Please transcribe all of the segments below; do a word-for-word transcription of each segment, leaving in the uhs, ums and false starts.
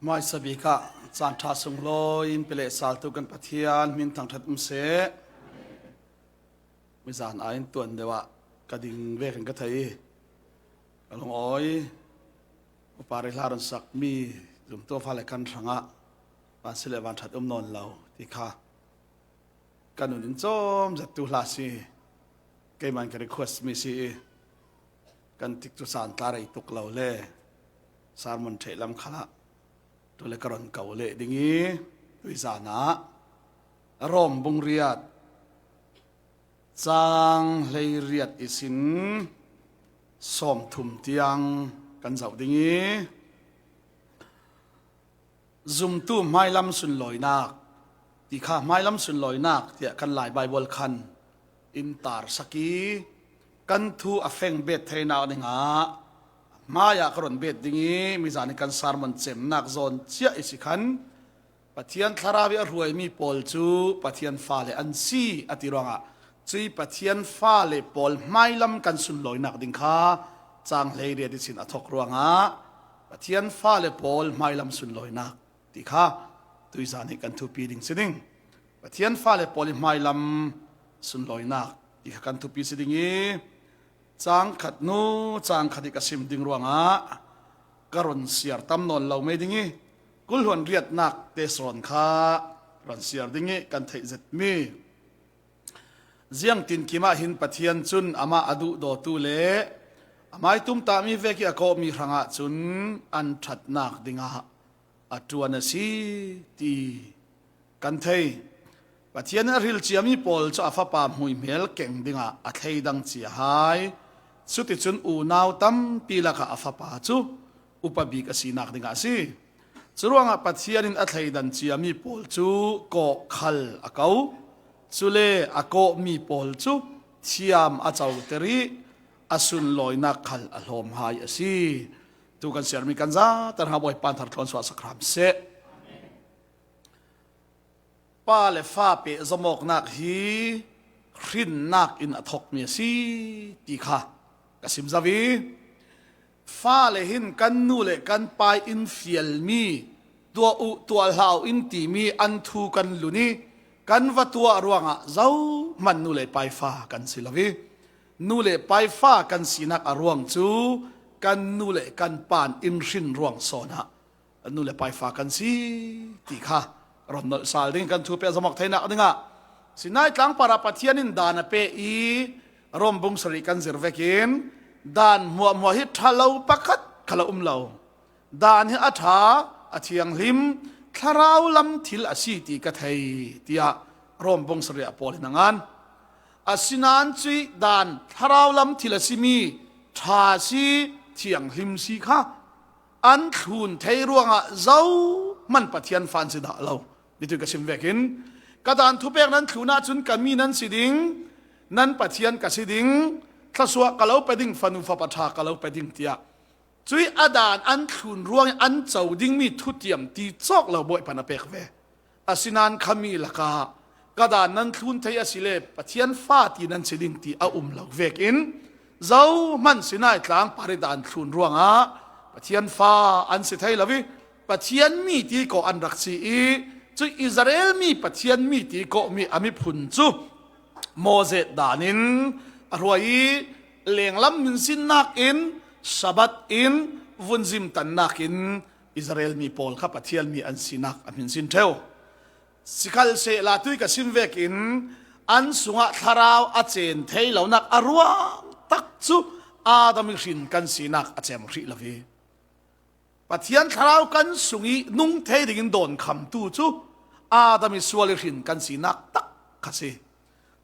Hmaisa bik ah caan ṭha sunglawi in pe leh saltu kan Pathian hmin thangṭhat um seh. Mizan aiin tuan deuh ah ka ding vekin ka thei i, ka lungawi. Upa rei hla rawn sak mi zumtu fale kan hrangah vansi leh vanṭhat um nawn lo ti kha ka nun in chawm zettu hla si. Keiman ka request mi si i, kan tikcu san tla rei tuk lo le, sermon theih lam khalah tu le ka rawn ko leh ding i, tuizanah Rom bung riat, chang hleiriat i sin sawmthum tiang kan zoh ding i, zumtu hmailam sunlawinak ti kha, hmailam sunlawinak tiah kan Lai Baibal khan in tarsak i, kan thu a feng bet theinak dingah hmaiah ka rawn bet ding i, mizan hi kan sermon cemnak zawn ciah i si khan, Pathian Thlarau i a hruaimi pawl cu Pathian fale an si a ti ruangah, cui Pathian fale pawl hmailam kan sunlawinak ding kha cang hleiriat i sin a thawk ruangah, Pathian fale pawl hmailam sunlawinak ti kha tuizan hi kan thupi ding si ding. Pathian fale pawl i hmailam sunlawinak ti kha kan thupi si ding i, cang khat hnu cang khat hi ka sim ding ruangah ka rawn siar tam nawn lo mai ding i, kul hluan riatnak te sawn kha rawn siar ding i kan theih zetmi. Ziangtinkim ah hin Pathian cun amah a duhdawtu le amah i tumtahmi vek i a kawhmi hrangah cun an ṭhatnak dingah a ṭuan a si ti kan thei. Pathian in a hrilh ciami pawl cu a Fapa hmuihmel keng dingah a thleidang cia hai. Cuticun unau tampi lakah a Fapa cu upa bik a sinak dingah a si. Curuangah Pathian in a thleidan ciami pawl cu kawhkhal a ko. Cule a kawhmi pawl cu thiam a coter i a sunlawinak khal a hlawm hai a si. Tu kan siarmi kan zate hrangah Bawipa in thar tluan suahsak hram seh. Pa le fa pehzom awknak hi hrinnak in a thawkmi a si ti kha ka sim zo i, fale hin kan nu le kan pa in fialmi, tuah uh, tuah hlah uh in timi an thu kan lun i, kan va tuah ruangah zohman nu le pa i fa kan si lo i, nu le pa i fa kan sinak a ruang cu kan nu le kan pa in hrin ruang sawn ah nu le pa i fa kan si ti kha rawn nolh sal ding kan thu pehzom awk theinak dingah Sinai tlang parah Pathian in dan a pe i, Rom bung sarih kan zir vekin dan hmuahhmuah hi ṭha lo pakhat kha lo um lo. Dan hi a ṭha, a thianghlim, thlarau lam thil a si ti ka thei, tiah Rom bung sarih ah Paul in a ngan. Asinain cui dan thlarau lam thil a simi ṭha si, thianghlim si kha an thlun thei ruangah zohman Pathian fa an si dah lo. Nitin ka sim vekin ka dan thupek nan thlun ahcun ka mi nan si ding, nan Pathian ka si ding, thluasuah ka lo pe ding, fanu fapa ṭha ka lo pe ding, tiah cui a dan an thlun ruangin an co dingmi thutiam ti cawk lo Bawipa in a pek ve. Asinain khami lakah ka dan nan thlun thei asile Pathian fa ti nan si ding ti a um lo vekin zohman Sinai tlang par i dan thlun ruangah Pathian fa an si thei lo i Pathian mi ti kawh an rak si i, cui Israel mi Pathian mi ti kawhmi a miphun cu Moses dan in a hruai i, lenglam hminsinnak in, Sabbath in, vunzim tannak in Israel mi pawl kha Pathian mi an sinak a hminsin ṭheu. Sikhalsehla tui ka sim vekin an sungah thlarau a cen thei lonak a ruang tak cu Adam i hrin kan sinak a cem hrih lo i Pathian thlarau kan sung i nung thei dingin dawnkhamtu cu Adam i sual i hrin kan sinak tak kha si.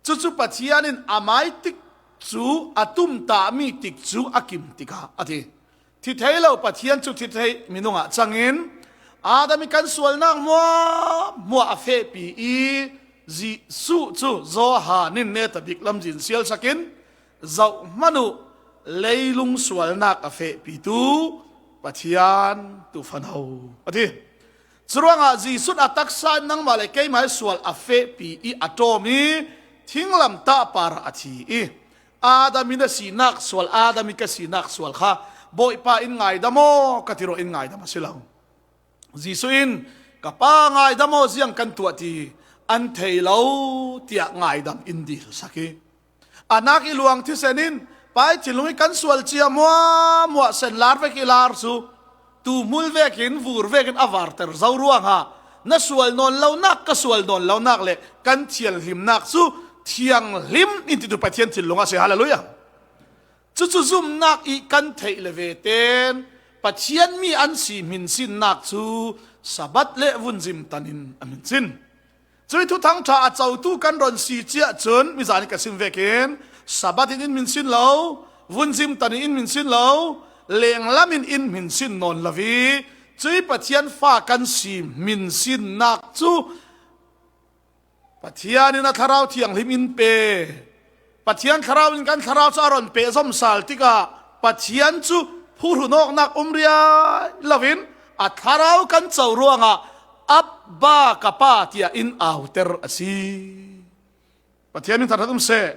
Cucu Pathian in amai tik cu a tumtahmi tik cu a kim tikah a ti. Thi thei lo Pathian cu thi thei minung ah cangin Adam i kan sualnak hmuahhmuah a fehpi i Jesuh cu Johan in netabik lamzin sialsak in zohhmanh uh leilung sualnak a fehpitu Pathian tufano a ti. Curuangah Jesuh a taksa in nangmah le keimah i sual a fehpi i a ṭawm i thinglamtah parah a thi i Adam in a sinak sual, Adam i ka sinak sual kha Bawipa in ngaidam aw ka ti ruah in ngaidam a si lo. Jesuh in, "Ka Pa ngaidam aw, ziang kan tuah ti an thei lo," tiah ngaidam in dilsak hi. A nak i luang thisen in, pai thinlung i kan sual cia muahmuah sen lar vek i lar cu, tumul vekin, vur vekin a varter zo ruangah na sual nawn lo nak, ka sual nawn lo nak le kan thianhlimnak cu thianghlim in titu Pathian thinlung a si. Hallelujah. Cucu zumnak i kan theih le ve ten Pathian mi an si hminsinnak cu Sabbath le vunzim tan in a hminsin. Cui Thuthang ṭha a cotu kan ron si cia cun, mizan in ka sim vekin, Sabbath in in hminsin lo, vunzim tan in in hminsin lo, lenglam in in hminsin nawn lo i, cui Pathian fa kan si hminsinnak cu Pathian in a Thlarau Thianghlim in pe. Pathian Thlarau in kan thlarau cu a ron pehzom sal tikah Pathian cu phuhrun awknak um riai loin a thlarau kan co ruangah, "Abba, ka Pa," tiah in auter a si. Pathian min thangṭhat um seh.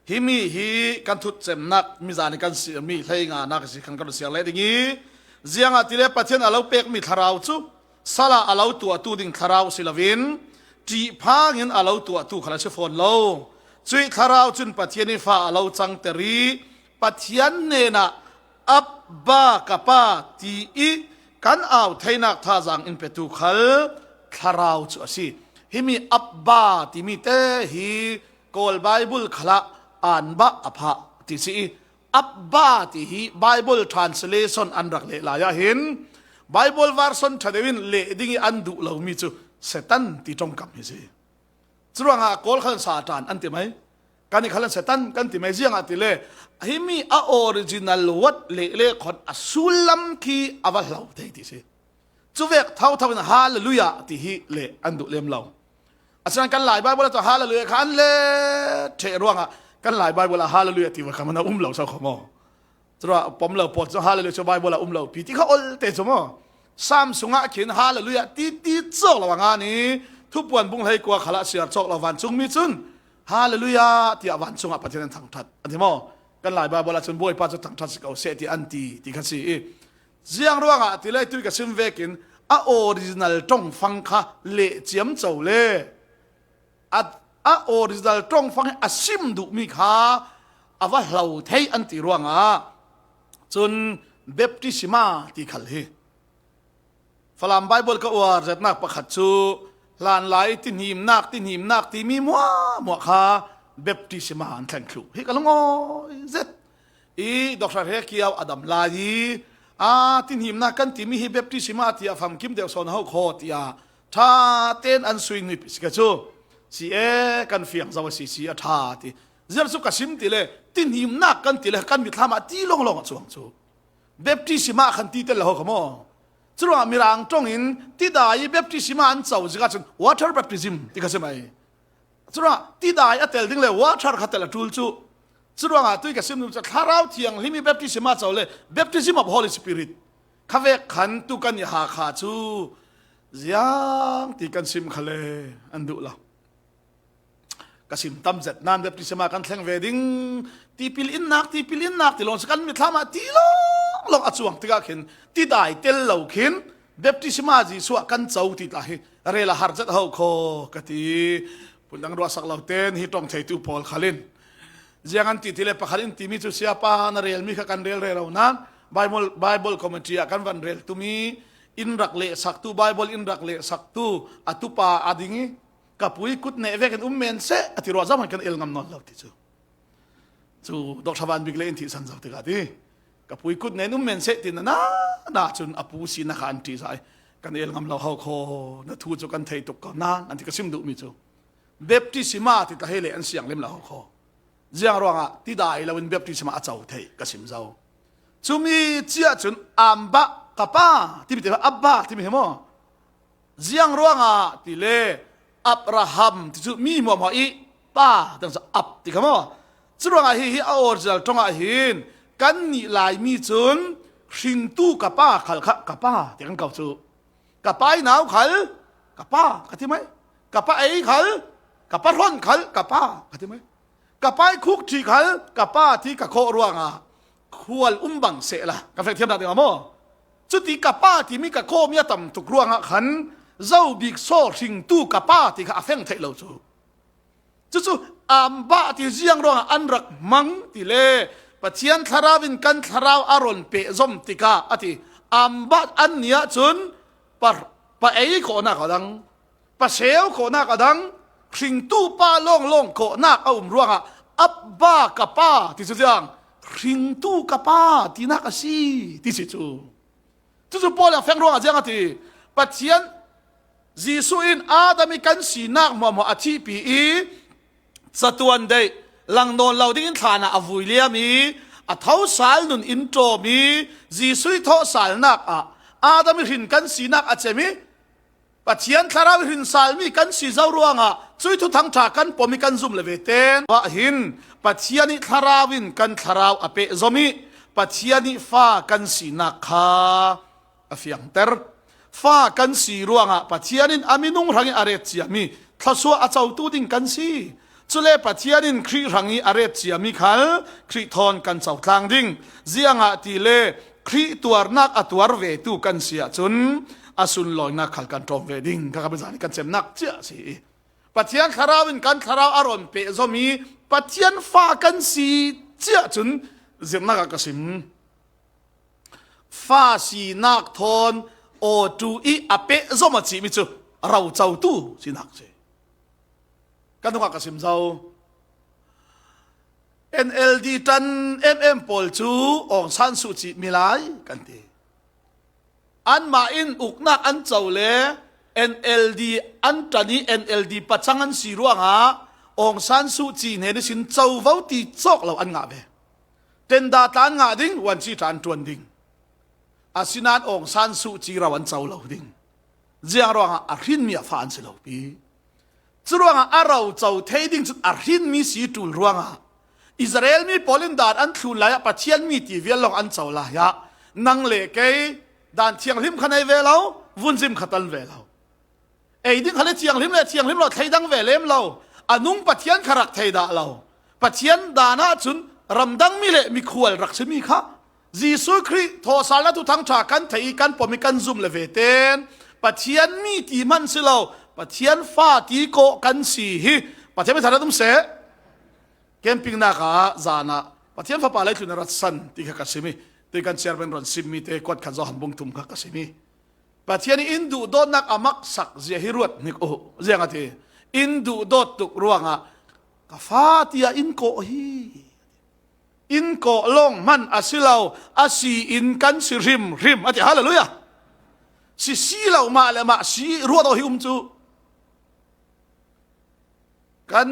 Himi hi kan thutcemnak mizan i kan siarmi hleinganak a si khan kan siar leh ding i, ziangahtile Pathian a lo pekmi thlarau cu sal ah a lo tuahtu ding thlarau si loin ṭihphang in a lo tuahtu khal a si fawn lo. Cuih thlarau cun Pathian i fa a lo cangter i Pathian hnenah, "Abba, ka Pa," ti i kan au theinak thazaang in petu khal thlarau cu a si. Himi Abba timi te hi Kawl Bible khalah anbah a phah ti si i, Abba ti hi Bible translation an rak leh lai ah hin Bible version ṭha deuh in leh ding i an duh lomi cu Satan ti ṭongkam hi si. Curuangah Kawl khalan Satan an ti mai. Kan i khalan Satan kan ti mai. Ziangahtile himi a original word leh le khon a sullam khi a va hlo thei ti si. Cuvek thotho in Hallelujah ti hi leh an duh lem lo. Asinan kan Lai Bible ah cun Hallelujah kha an let ṭheh ruangah kan Lai Bible ah Hallelujah ti va kha man a um lo so kho maw? Curuah pom lo pawl cu Hallelujah cu Bible ah um lo pi ti kha ol te cu maw? Sam sungah khin Hallelujah ti ti cawk lo a ngan i, Thupuan bung hleikua khalah siar cawk lo vancungmi cun Hallelujah tiah vancungah Pathian an thangṭhat an ti maw? Kan Lai Bible ah cun Bawipa cu thangṭhat si ko seh ti an ti, ti kha si i, ziang ruangah ti le tui ka sim vekin a original ṭongfang kha leh ciamco le a, a original ṭongfang hi a sim duhmi kha a va hlo thei an ti ruangah cun baptisma ti khal hi. Falam Bible ka uar zetnak pakhat cu hlanlai tihnimnak, tihnimnak timi muahmuah kha baptisma an thleng thluh hi ka lungawi zet. I Doctor He Kiau a dam lai i, a, tihnimnak kan timi hi baptisma tiah famkim deuh sawn a ho khaw tiah ṭha tein an sui nuih si ka cu. Si e, kan fiang zo a si si a ṭha ti. Ziar cu ka sim ti le, tihnimnak kan ti le, kan mitthlam ah ti lawnglawng a cuang cu. Baptisma khan ti tel lo ho kha maw? Curuangah Mirang ṭong in tidai i baptisma an co zik ahcun water baptism ti kha si mai. Curuangah tidai a tel ding le water kha tel a ṭul cu. Curuangah tui ka sim cu Thlarau Thianghlim i baptisma co le baptism of Holy Spirit kha vek khan tu kan i Hakha cu ziang ti kan sim kha le an duh lo. Ka sim tam zet nan baptisma kan thleng ve ding. Tipil innak, tipil innak ti lawng si kan mitthlam ah ti lawnglawng a cuang tikah khin tidai tel lo khin baptisma Jesuh ah kan co ti tla hi rel a har zet ho khaw ka ti. Phundang ruahsak lo ten hi ṭong theitu pawl khal in ziang an ti ti le pakhat in timi cu siapa na relmi kha kan rel rero nan Bible, Bible commentary ah kan van rel tumi in rak lehsaktu, Bible in rak lehsaktu a tupa a ding i ka pu i kut neh vekin um men seh a ti ruah zohman kan el ngam nawn lo ti cu. Cu Doctor Van Bik le in thihsan zo tikah ti ka pu i kut neh in um men seh ti na na na cun a pu sinak kha an ṭihzah i kan el ngam lo ho khaw na thu cu kan thei tuk ko nan an ti ka sim duhmi cu. Baptisma ti tla he le an sianglim lo ho khaw. Ziang ruangah tidai loin baptisma a co theih ka sim zo. Cumi ciah cun Abba, ka Pa timi te, Abba timi hi maw? Ziang ruangah ti le Abraham ti cu mi hmuahhmuah i pa tiang cu Ab ti kha maw? Curuangah hi, hi a original ṭongah hin kannih Laimi cun hringtu ka pa khal kha ka pa ti kan ko cu. Ka pa i nau khal ka pa ka ti mai. Ka pa ei khal, ka pa hron khal ka pa ka ti mai. Ka pa i khuk ṭhi khal ka pa ti ka khawh ruangah khual um bang sehla kan fek thiamnak dingah maw? Cuti ka pa timi ka kawmi a tam tuk ruangah khan zo bik saw hringtu ka pa ti kha a feng theih lo cu. Cucu ambah ti ziang ruangah an rak hmang ti le Pathian Thlarau in kan thlarau a ron pehzom tikah a ti. Ambah an ni ahcun pa, pa ei khawhnak a dang, pa seu khawhnak a dang, hringtu pa lawnglawng khawhnak a um ruangah Abba ka pa ti cu ziang, hringtu ka pa tinak a si ti si cu. Cucu Paul a feng ruangah ziang a ti. Pathian Jesuh in Adam i kan sinak hmuahhmuah a thihpi i catuan deih lang nawn lo dingin thlan ah a vui liam i a thosal nun in ṭawm i Jesuh i thawhsalnak ah Adam i hrin kan sinak a cem i Pathian Thlarau i hrinsalmi kan si zo ruangah cuih thuthang ṭha kan pom i kan zum le ve ten. Amah hin Pathian i Thlarau in kan thlarau a pehzom i Pathian i fa kan sinak kha a fiangter. Fa kan si ruangah Pathian in a minung hrangih a ret ciami thluasuah a cotu ding kan si. Cule Pathian in Khrih hrangih a ret ciami khal Khrih thawn kan cotlang ding. Ziangahtile Khrih tuarnak a tuar vetu kan si ahcun a sunlawinak khal kan ṭawm ve ding. Kha kha zan kan cemnak cia si i Pathian Thlarau in kan thlarau a ron pehzom i Pathian fa kan si cia cun zirnak ah ka sim. Fa sinak thawn awtu i a pehzom a cihmi cu rocotu sinak si. Kan hnuah ka sim zo. N L D ṭan em em pawl cu Aung San Suu Kyi milai kan ti. Anmah in uknak an co le N L D an ṭan i N L D pacang an si ruangah Aung San Suu Kyi hnen ihsin covo ti cawk lo an ngah ve. Tenda tla an ngah ding, vuanci ṭha an ṭuan ding. Asinain Aung San Suu Kyi ro an co lo ding. Ziang ruangah a hrinmi a fa an si lo pi. Curuangah a roco thei ding cun a hrinmi si ṭul ruangah Israel mi pawl in dan an thlun lai ah Pathian mi ti vial lawng an co lai ah nang le kei dan thianghlim kha nei ve lo, vunzim kha tan ve lo. Ei ding kha le thianghlim le thianghlim lo thleidang ve lem lo. A nung Pathian kha rak thei dah lo. Pathian dan ah cun ramdang mi le mikhual rak simi kha Jesuh Khrih thawhsalnak thuthang ṭha kan theih i kan pom i kan zum le ve ten Pathian mi ti hman si lo, Pathian fa ti kawh kan si hi Pathian mi tharat um seh. Campingnak ah zan ah Pathian Fapa leitlun a rat san ti kha ka simi, ti kan chairman ron simmi te kuat khan Johan bung thum kha ka simi. Pathian i in duhdawtnak a maksak zia hi ruat hnik uh. Ziang a ti, in duhdawt tuk ruangah ka fa tiah in kawh hi. In kawh lawng hman a si lo, a si in kan si hrimhrim a ti. Hallelujah! Si si lo mah le mah si ruat aw hi um cu. Kan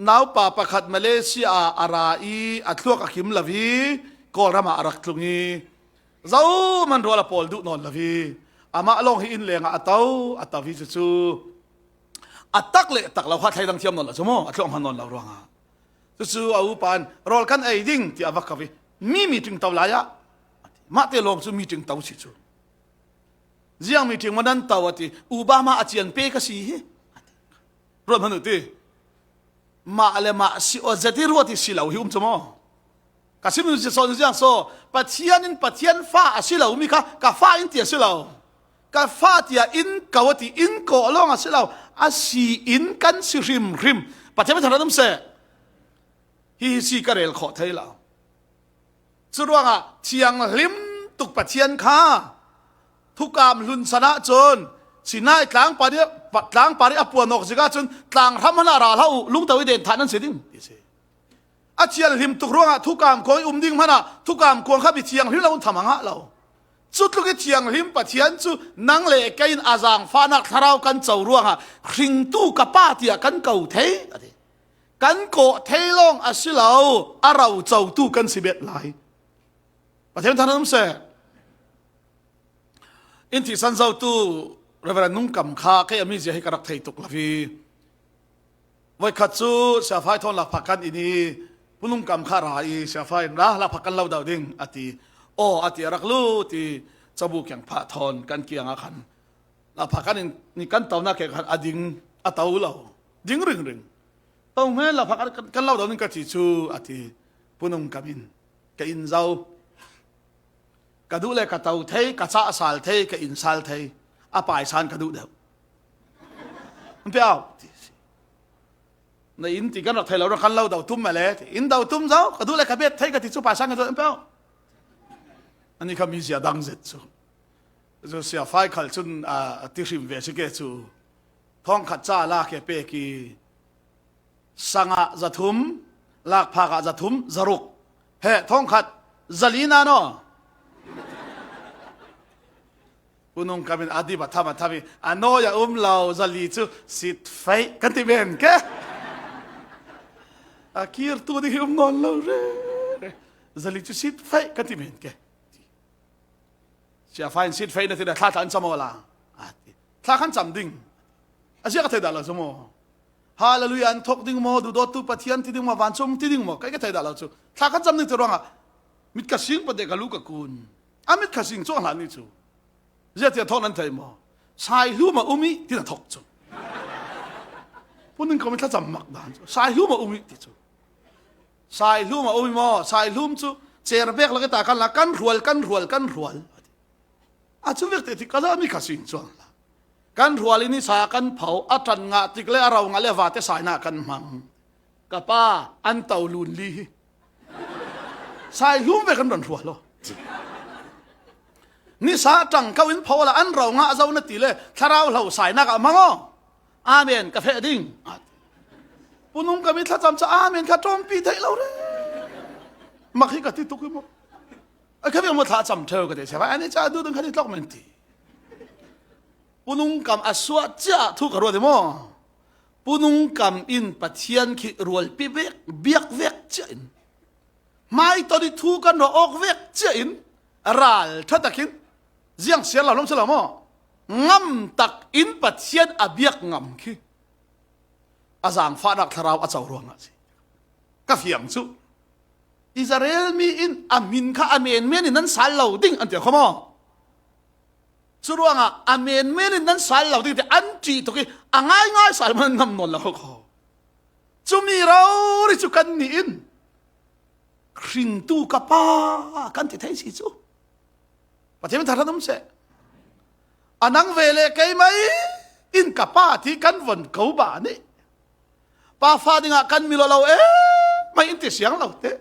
naupa pakhat Malaysia ah a ra i a thluak a kim lo i Kawlram ah a rak tlung i zohman rual a pawl duh nawn lo i amah lawng hi inn lengah a to, a to i cucu a tak le tak lo kha thleidang thiam nawn lo cu maw, a thluak hman nawn lo ruangah. Cucu a upa in rawl kan ei ding tiah a va ko i mi meeting to lai ah mahte lawng cu meeting to si cu. Ziang meeting maw nan to a ti, Obama a cian pe ka si hi. Ruat hmanh uh ti. Mah le mah si aw zet i ruat i si lo hi um cu maw? Ka sim in sawn ziang saw, Pathian in Pathian fa a si lo mi kha ka fa in ti a si lo. Ka fa tiah in ko a ti, in kawh lawng a si lo. A si in kan si hrimhrim. Pathian mi tharan um seh. Hi hi si ka rel khawh thei lo. Curuangah thianghlim tuk Pathian kha thukam hlun san ahcun Sinai tlangpar i, tlangpar i a puan awk zik ahcun tlanghram hmanh ah ra hlah uh, lungto i den thah nan si ding ti si. A thianghlim tuk ruangah thukam kuang i um ding hmanh ah thukam kuang kha mi thianghlim lo in tham a ngah lo. Cutluk i thianghlim Pathian cu nang le kei in a zaangfahnak thlarau kan co ruangah hringtu ka pa tiah kan ko thei a ti. Kan kawh thei lawng a si lo, a rocotu kan si bet lai. Pathian than an um seh. In thihsan zotu Reverend Nung Kam kha kei a mizia hi ka rak thei tuk lo i voikhat cu Siafai thawn lakphak kan in i Pu Nung Kam kha ra i Siafai in ra lakphak kan lo do ding a ti. Aw a ti, a rak lut i Cabu Kiang Phah thawn kan kiangah khan lakphak kan in, ni kan tonak ke khan a ding a to lo. Ding ringring. To hmel lakphak kan, kan lo do ning ka ti cu a ti. Pu Nung Kam in ka in zo. Ka duh le ka to thei, ka chah sal thei, ka inn sal thei. A paisan ka duh deuh. An pe au. Na inn ti kan rak thei lo, rak kan lo do tum mah le. Inn do tum zo, ka duh le ka bet thei ka ti chu paisan ka duh an pe au. Ani kha mi zia dang zet chu. Chu Sia Fai khal cun, a, a ti hrim ve si ke chu. Thawngkhat ca lak he pek i sangah zathum, lakphak ah zathum, zaruk. He, thawngkhat zali na no. Pu Nung Kam in a dip a tham a tham i, a nawi a um lo, zali cu sit fei kan ti men ke. A kir tu ding hi um nawn lo re. Zali cu sit fei kan ti men ke. Sia Fai in sit fei na ti dah thla thla an cam awla. A ti. Thla kan cam ding. A ziak a thei dah lo cu maw? Hallelujah an thawk ding maw? Duhdawttu Pathian ti ding maw? Vancung ti ding maw? Kei ka thei dah lo cu. Thla kan cam ding ti ruangah mit ka sing pate ka lu ka kun. A mit ka sing cu a hlan ni cu. Ziah tiah thawk nan thei maw? Saihlum a um i ti na thawk cu. Pu Nung Kam in thlacam mak dan cu. Saihlum a um i ti cu. Saihlum a um i maw? Saihlum cu cer bek lak i ta kan la, kan hrual, kan hrual, kan hrual. A cu vek te ti ka zami kha sin cuang la. Kan hrual i nisa kan pho, a ṭan ngah tik le a ro ngah le vate saina kan hmang. Ka pa, an to lun li hi. Saihlum ve kan ron hrual aw. Nisa ṭang ko in pho la an ro ngah zo na ti le thlarau hlo sainak ah hmang aw. Amen ka feh ding. Pu Nung Kam i thlacam cu amen kha ṭawmpi theih lo re. Mak hi ka ti tuk i maw? A kha bia maw thlacam ṭheu ka ti se. Ani ca duh ding kha ti tlawk men ti. Pu Nung Kam a suah ciah thu ka ruat i maw? Pu Nung Kam in Pathian khi rualpi vek, biak vek ciah in, hmaiton i thu kan ruah awk vek ciah in, ral ṭha takin, ziang siar lo, lawm si lo maw? Ngam tak in Pathian a biak ngam khi a zaangfahnak thlarau a co ruangah si. Ka fiang cu Israel mi in a hmin kha a menmen in nan sal lo ding an ti kho maw? Curuangah a menmen in nan sal lo ding ti an ṭih tuk i a ngaingai sal man ngam nawn lo kho. Cumi rori cu kannih in hringtu ka pa kan ti thei si cu. Pathian min thangṭhat um seh. A nang ve le keimah in ka pa ti kan von ko ba nih. Pa fa dingah kan mi lo lo e, mai in ti siang lo te.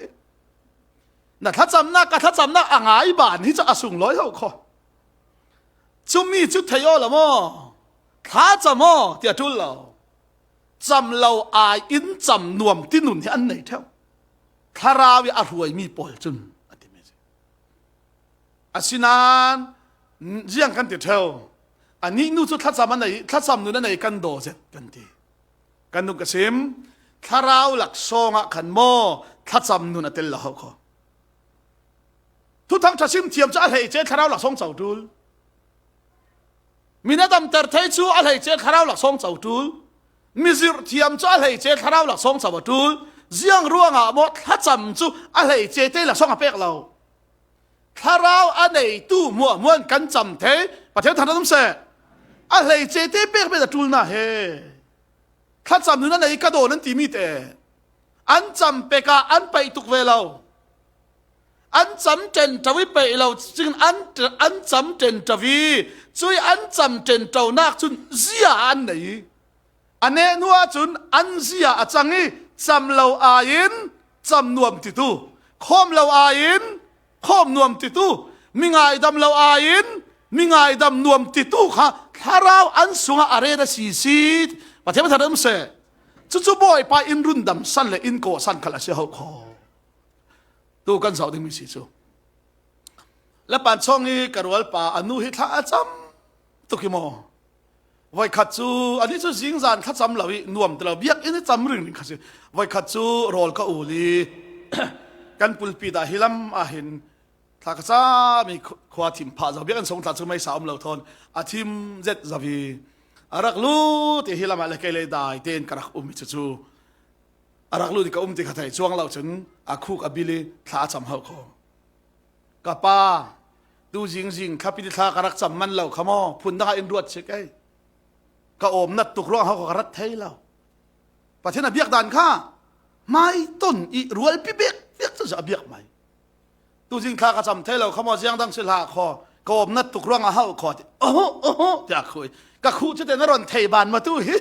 Na thlacamnak, ka thlacamnak a ngai ban hi cu a sunglawi ho kho. Cumi cu thei aw lo maw? Thlacam aw, ti a ṭul lo. Cam lo ai in cam nuam ti nun hi an nei ṭheu. Thlarau i a hruaimi pawl cun a timi si. Asinain ziang kan ti ṭheu. Anih nu cu thlacam a nei, thlacam nun a nei kan daw zet kan ti. Kan nun ka sim. Thlarau laksawng ah khan maw thlacam nun a tel lo ho kho. Thuthang ṭha sim thiam cu a hleice thlarau laksawng co ṭul. Min a damter thei cu a hleice thlarau laksawng co ṭul. Mizirh thiam cu a hleice thlarau laksawng co a ṭul. Ziang ruangah maw thlacam cu a hleice te laksawng a pek lo. Thlarau a neitu hmuahhmuah in kan cam thei. Pathian thangṭhat um seh. A hleice te pek bet a ṭul hna he. Thlacam nun a nei ka daw nan timi te. An cam pek ah an paih tuk ve lo. An cam ṭenṭo i paih lo cingin an, an cam ṭenṭo i cui an cam ṭenṭonak cun zia an nei. A neh hnu ahcun an zia a cang i cam lo aiin cam nuam titu, khawm lo aiin khawm nuam titu, mi ngaidam lo aiin mi ngaidam nuam titu kha thlarau an sungah a ret a si si. Pathian thangṭhat um seh. Cucu Bawipa in rundam san le in kawhsan khal a si ho kho. Tu kan zoh dingmi si cu. Lapan chawng i ka rualpa a nu hi thla a cam tuk i maw? Voikhat cu, anih cu zingzan thla cam lo i nuam ti lo, biakinn i cam ringring kha si. Voikhat cu rawl ka ul i kan pulpit ah hi lam ah hin thla ka cam i khu-, khua thim phah zo, biakinn sung thla cu meisa um lo thawn a thim zet zo i a rak lut i hi lam ah le kei le dai tein ka rak um i cucu a rak lut i ka um ti kha thei cuang lo cun a khuk a bil i thla a cam hauh kho. Ka pa, tu zingzing thlapit i thla ka rak cam man lo kha maw, phundang ah in ruat si kei. Ka awm nat tuk ruang hauh kha ka rat thei lo. Pathian a biak dan kha hmaiton i rualpi bek, bek cu a biak mai. Tu zing thla ka cham thei lo kha maw, ziang dang si hlah khaw, ka awmna tuk ruangah hauh khaw ti. Oho, oho, tiah khuh. Ka khuh cite na ron thei ban ma tu hi.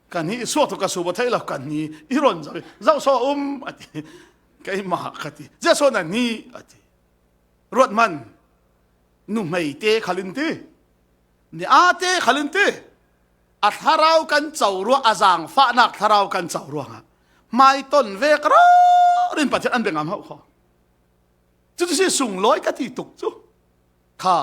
Kan hi i suak tu ka su ba thei lo kan hi. I ron zau, zau saw um a ti. Keimah ka ti. Zia saw na ni a ti. Ruat man. Numeite khal in ti. Ni ate khal in ti. A thlarau kan co ruah, a zangfahnak thlarau kan co ruangah. Hmai ton vek rau rin Pathian an bengam hauh khaw. Cuti si sunglawi ka ti tuk cu. Kha,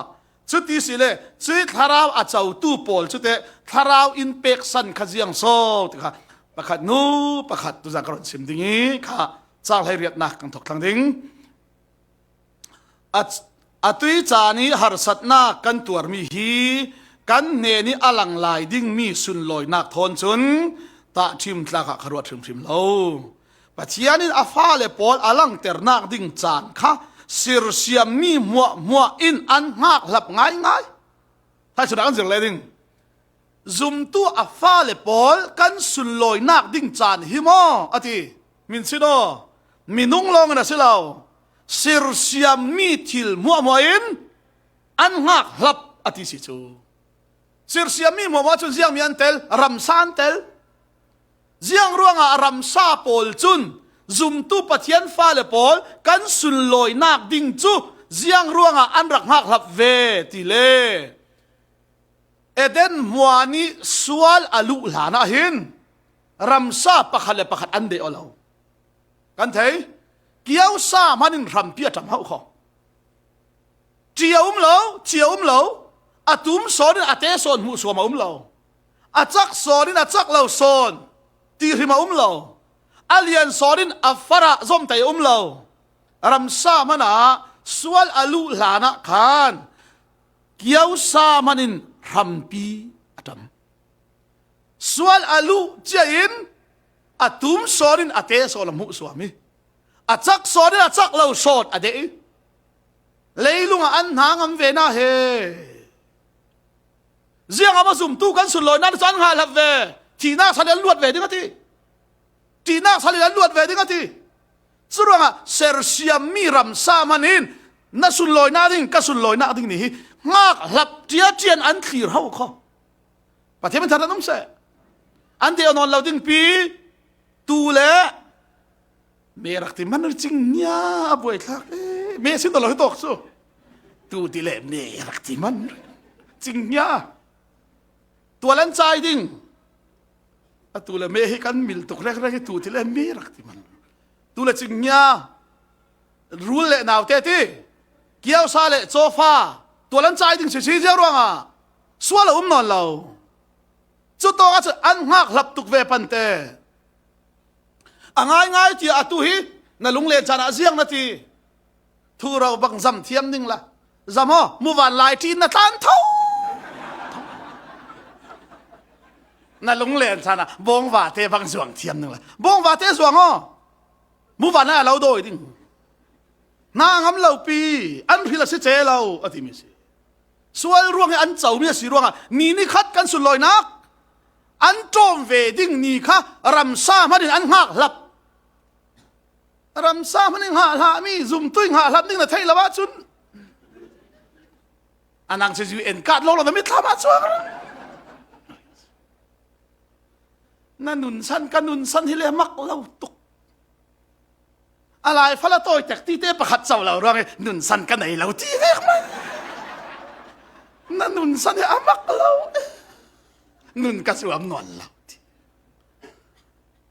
cuti si le, cui thlarau a cotu pawl cute, thlarau in peksan kha ziang so, ti kha, pakhat nu, pakhat tu zang ka ron sim ding i, kha, cang hlei riatnak kan thok thlang ding. A, a tui caan i harsatnak kan tuarmi hi kan hnen i a lang lai dingmi sunlawinak thawn cun tahṭhim tlak ah kha ruat hrimhrim lo. Pathian in a fale pawl a langternak ding caan kha sirsiammi hmuahhmuah in an hngakhlap ngaingai. Thai sunak an zir le ding. Zumtu a fale pawl kan sunlawinak ding caan hi maw? A ti. Min sin aw. Minung lawngin a si lo. Sirsiammi thil hmuahhmuah in an hngakhlap a ti si cu. Sirsiammi hmuahhmuah cun ziangmi an tel, ramsa an tel. Ziang ruangah ramsa pawl cun zumtu Pathian fale pawl kan sunlawinak ding cu ziang ruangah an rak hngakhlap ve ti le Eden hmuan i sual a luh hlanah hin ramsa pakhat le pakhat an deh aw lo. Kan thei, kiosa hman in hrampi a ṭam hauh kho. Ṭi a um lo, ci a um lo, a tum sawn in a te sawn hmuh suam a um lo. A cak sawn in a cak lo sawn ti hrim a um lo. A lian sawn in a farah zomtei a um lo. Ramsa hmanah sual a luh hlanah khan kiosa hman in hrampi a ṭam. Sual a luh cia in a tum sawn in a te sawn a hmuh suam i a cak sawn in a cak lo sawn a deh i leilung ah an hna ngam ve na he. Ziang a va zumtu kan sunlawinak cu an hngakhlap ve. Thihnak sal in an luat ve ding a ti. Thihnak sal in an luat ve ding a ti. Curuangah sersiammi ramsa hman in na sunlawinak ding, ka sunlawinak ding nih hi hngakhlap ṭiaṭian an thlir hauh kho. Pathian min thangṭhat um seh. An deh nawn lo ding pi. Tu le me rak ti man cing nia a buaithlak. Eh, me sin lo hi tawk cu. Tu ti le me rak ti man cing nia. Tual an cai ding. A tu le me hi kan mil tuk rekrek hi tu ti le me rak ti man. Tu le cing nia. Rul le naute ti. Kiosa le cofa. Tual an cai ding sisi zia ruangah sual a um nawn lo. Cu tawngah cun an hngakhlap tuk ve pante. A ngaingai tiah atu hi na lunglen caan ah ziang na ti. Thuro bang zam thiam ning la. Zam aw, muvan lai ṭin na tlan tho. Na lunglen caan ah bawngvate bang zuang thiam ning la. Bawngvate zuang aw. Muvan lai a lo dawi ding. Hna ngam lo pi, an hril a si ce lo, a timi si. Sual ruang hi an comi a si ruangah ni nikhat kan sunlawinak an ṭawm ve ding ni kha ramsa hman in an hngakhlap. Ramsa hman in hngakhlahmi zumtu in hngakhlap ding na theih lo ahcun a nang cu UN card lo lo na mitthlam ah chuak. Na nunsan, ka nunsan hi le mak lo tuk. A lai fala tawi tek tite pakhat co lo ruang i nunsan ka nei lo ti vek mai. Na nunsan hi a mak lo. Nun ka zuam nawn lo ti.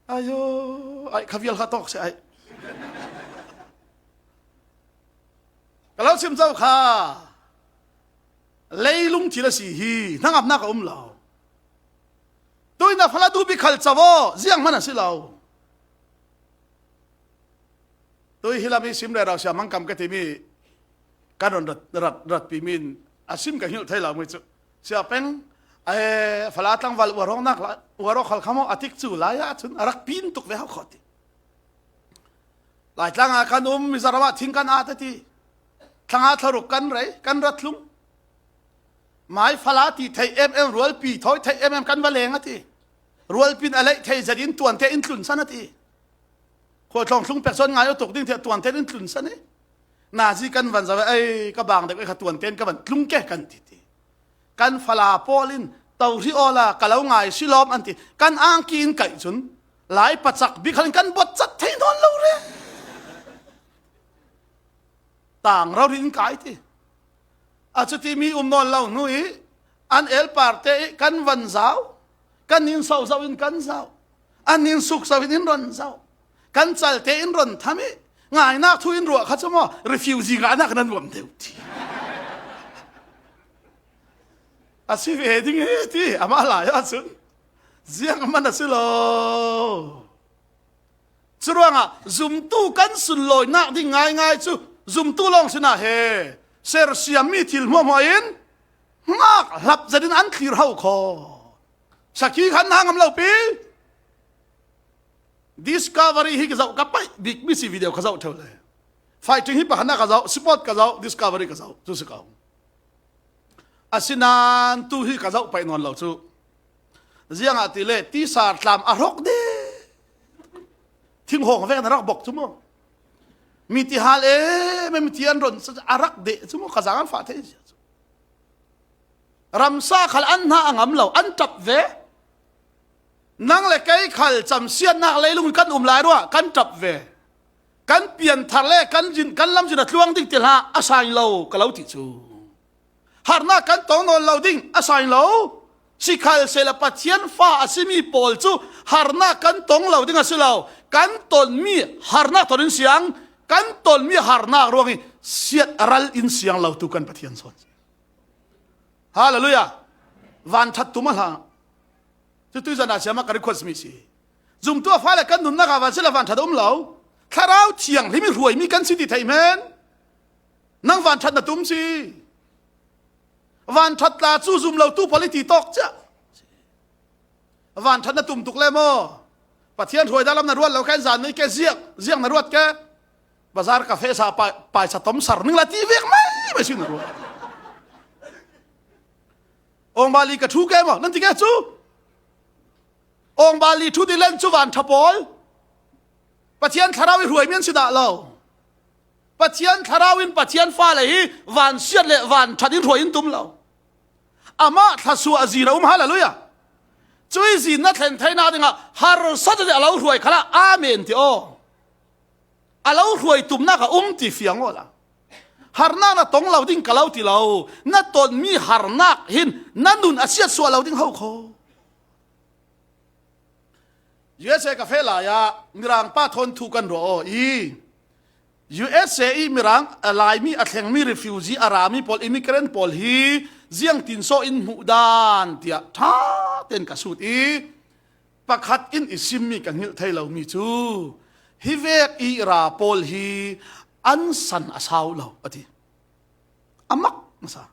Ayo, ai kha vial kha tawk si ai. Ka lo sim zo kha. Leilung thil a si hi, hnangamnak a um lo. Tui na fala duh bik khal co aw, zianghman a si lo. Tui hi lam i sim rero sia mangkam ka timi kan ron rat, rat, ratpi min a sim ka hngilh thei lo mi cu. Sia peng, eh, fala tlangval uarawknak la, uarawk khal kha maw a tik cu lai ah cun a rak pin tuk ve hau kho ti. Laitlang ah kan um, Mizoram ah thing kan at a ti. Thlanga thlaruk kan rei, kan rat tlung. Mai fala ti theih em em, rualpi thawi theih em em kan va leng a ti. Rualpi in a leih thei zet in tuante in tlunsan a ti. Khuaithlawng thlung pek chuan ngai aw tuk ding thei, tuanten in tlun sa ni. Nazi kan van zau e, ai, ka bang deuh e, kha tuanten ka van tlung ke kan ti ti. Kan fala pawl in, to hri awla, ka lo ngai si lawm an ti. Kan angki in kaih chun, lai pachak bik khan kan bawt chat thei nawn lo re. Tang rori in kai ti. A chuti mi um nawn lo hnu hi, an elparte hi kan van zau, kan in so zau in kan zau, an in suk zau in in rawn zau, kan chalte in rawn tham hi, ngainak thu in ruah kha chu maw, refugee ngainak kan an nuam deuh ti. A si ve ding hi ti, amah laiah chun. Ziang a man a si lo. Churuangah zumtu kan sunlawinak ding ngaingai chu zumtu lawng sinah he sersiam mi thil hmuahhmuahin nghak hlap zetin an thlir ho khaw. Sakhi khan hang am lo pi. Discovery hi ka zauh ka paih bik mi si video ka zauh theuh le. Fighting hi pakhatna ka zauh, sport ka zauh, Discovery ka zauh, chu si ka um. Asinan tu hi ka zauh paih nawn lo chu. Ziangah tile, tisar tlam a hrawk de. Thinghawng vek na rak bawk chu maw. Mi ti hal em em ti an rawn sa a rak de chu maw, ka zang an fah thei zia chu. Ramsa khal an hna a ngam lo, an tap ve. Nang le kei khal chamsiatnak leilung kan um lai ruah kan tap ve. Kan pianthar le kan zin, kan lamzin a tluang ding ti hla a sain lo ka lo ti chu. Harnak kan tong nawn lo ding a sain lo. Sikhal sela Pathian fa a si mi pawl chu harnak kan tong lo ding a si lo. Kan ton mi harnak ton in siang, kan ton mi harnak ruangin siat ral in siang lo tu kan Pathian sawn. Hallelujah. Van that tum a hla. Chu tuizan a siama ka request mi si. Zumtu a fa le kan nunna ka van sela van that um lo. Thlarau thiang hlim i hruai mi kan si ti thei men. Nang van that na tum si. Van that tla chu zum lo tu pawh le ti tawk chiah. Van that na tum tuk le maw? Pathian hruai dalam na ruat lo kha in zan nei ke ziak, ziak na ruat ke. Bazar cafe sa pai, paisa tom sar ning la ti vek mai mai sin na ruat. Ong bali ka thu ke maw? Nan ti ke chu. Ong bali thu ti len chu van tha pawl. Pathian thlarau i hruai mian si dah lo. Pathian thlarau in Pathian fa le hi van siat le van that in hruai in tum lo. Amah thlasua a zin a um, hallelujah. Cui zinna thlen theina dingah harsa te a lo hruai khalah amen ti aw. A lo hruai tumnak a um ti fiang awla. Harnak na tong lo ding ka lo ti lo. Na ton mi harnak hin na nun a siat suah lo ding ho kho. U S A ka feh lai-ah mirang pa thawn thu kan ruah aw i, U S A i mirang, a Laimi, a thlengmi, refugee, a rami pawl, immigrant pawl hi ziangtin saw in hmuh dan tiah ṭha ten ka sut i, pakhat in i simmi ka nghilh thei lomi chu hi vek i ra pawl hi an san a sau lo a ti. A mak nasa.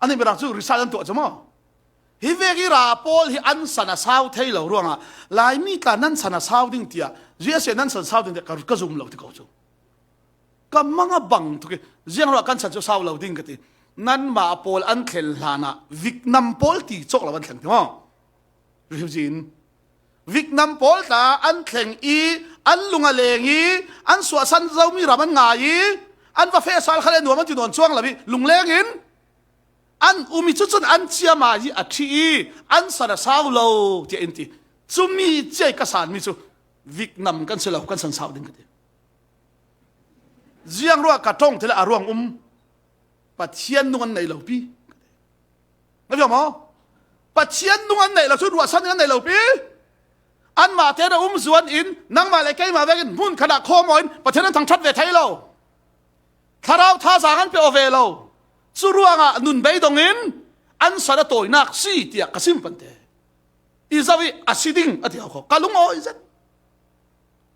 Ani mirang chu research an tuah chu maw? Hi vek i ra pawl hi an san a sau thei lo ruangah Laimi tla nan san a sau ding tiah U S A nan san sau ding tiah ka, ka zum lo ti ko chu. Ka mang a bang tuk i, ziang ruah kan san chu sau lo ding ka ti. Nanmah pawl an thlen hlanah Vietnam pawl ti chawk lo an thleng ti maw? Refugee in. Vietnam pawl tla an thleng i, an lung a leng i, an suahsan Zomi ram an ngai i, an va feh sal kha le nuam an ti nawn chuang lo i, lungleng in an um i, chu chun an chiama i a thi i, an san a sau lo tiah in ti. Chumi chiai ka san mi chu Vietnam kan si lo, kan san sau ding ka ti. Ziang ruah ka ṭawng ti le a ruang um. Pathian nung an nei lo pi. Na fiam maw? Pathian nung an neih lo chu ruahsan an neih lo pi. Anmahte na um zuan in, nangmah le keimah vekin hmun khatah khawm aw in Pathian an thangṭhat ve thei lo. Thlarau thazaang an pe aw ve lo. Chu ruangah nun beidawngin an san a tawinak si tiah ka sim pante. I zo i a si ding a ti hau khaw. Ka lungawi zet.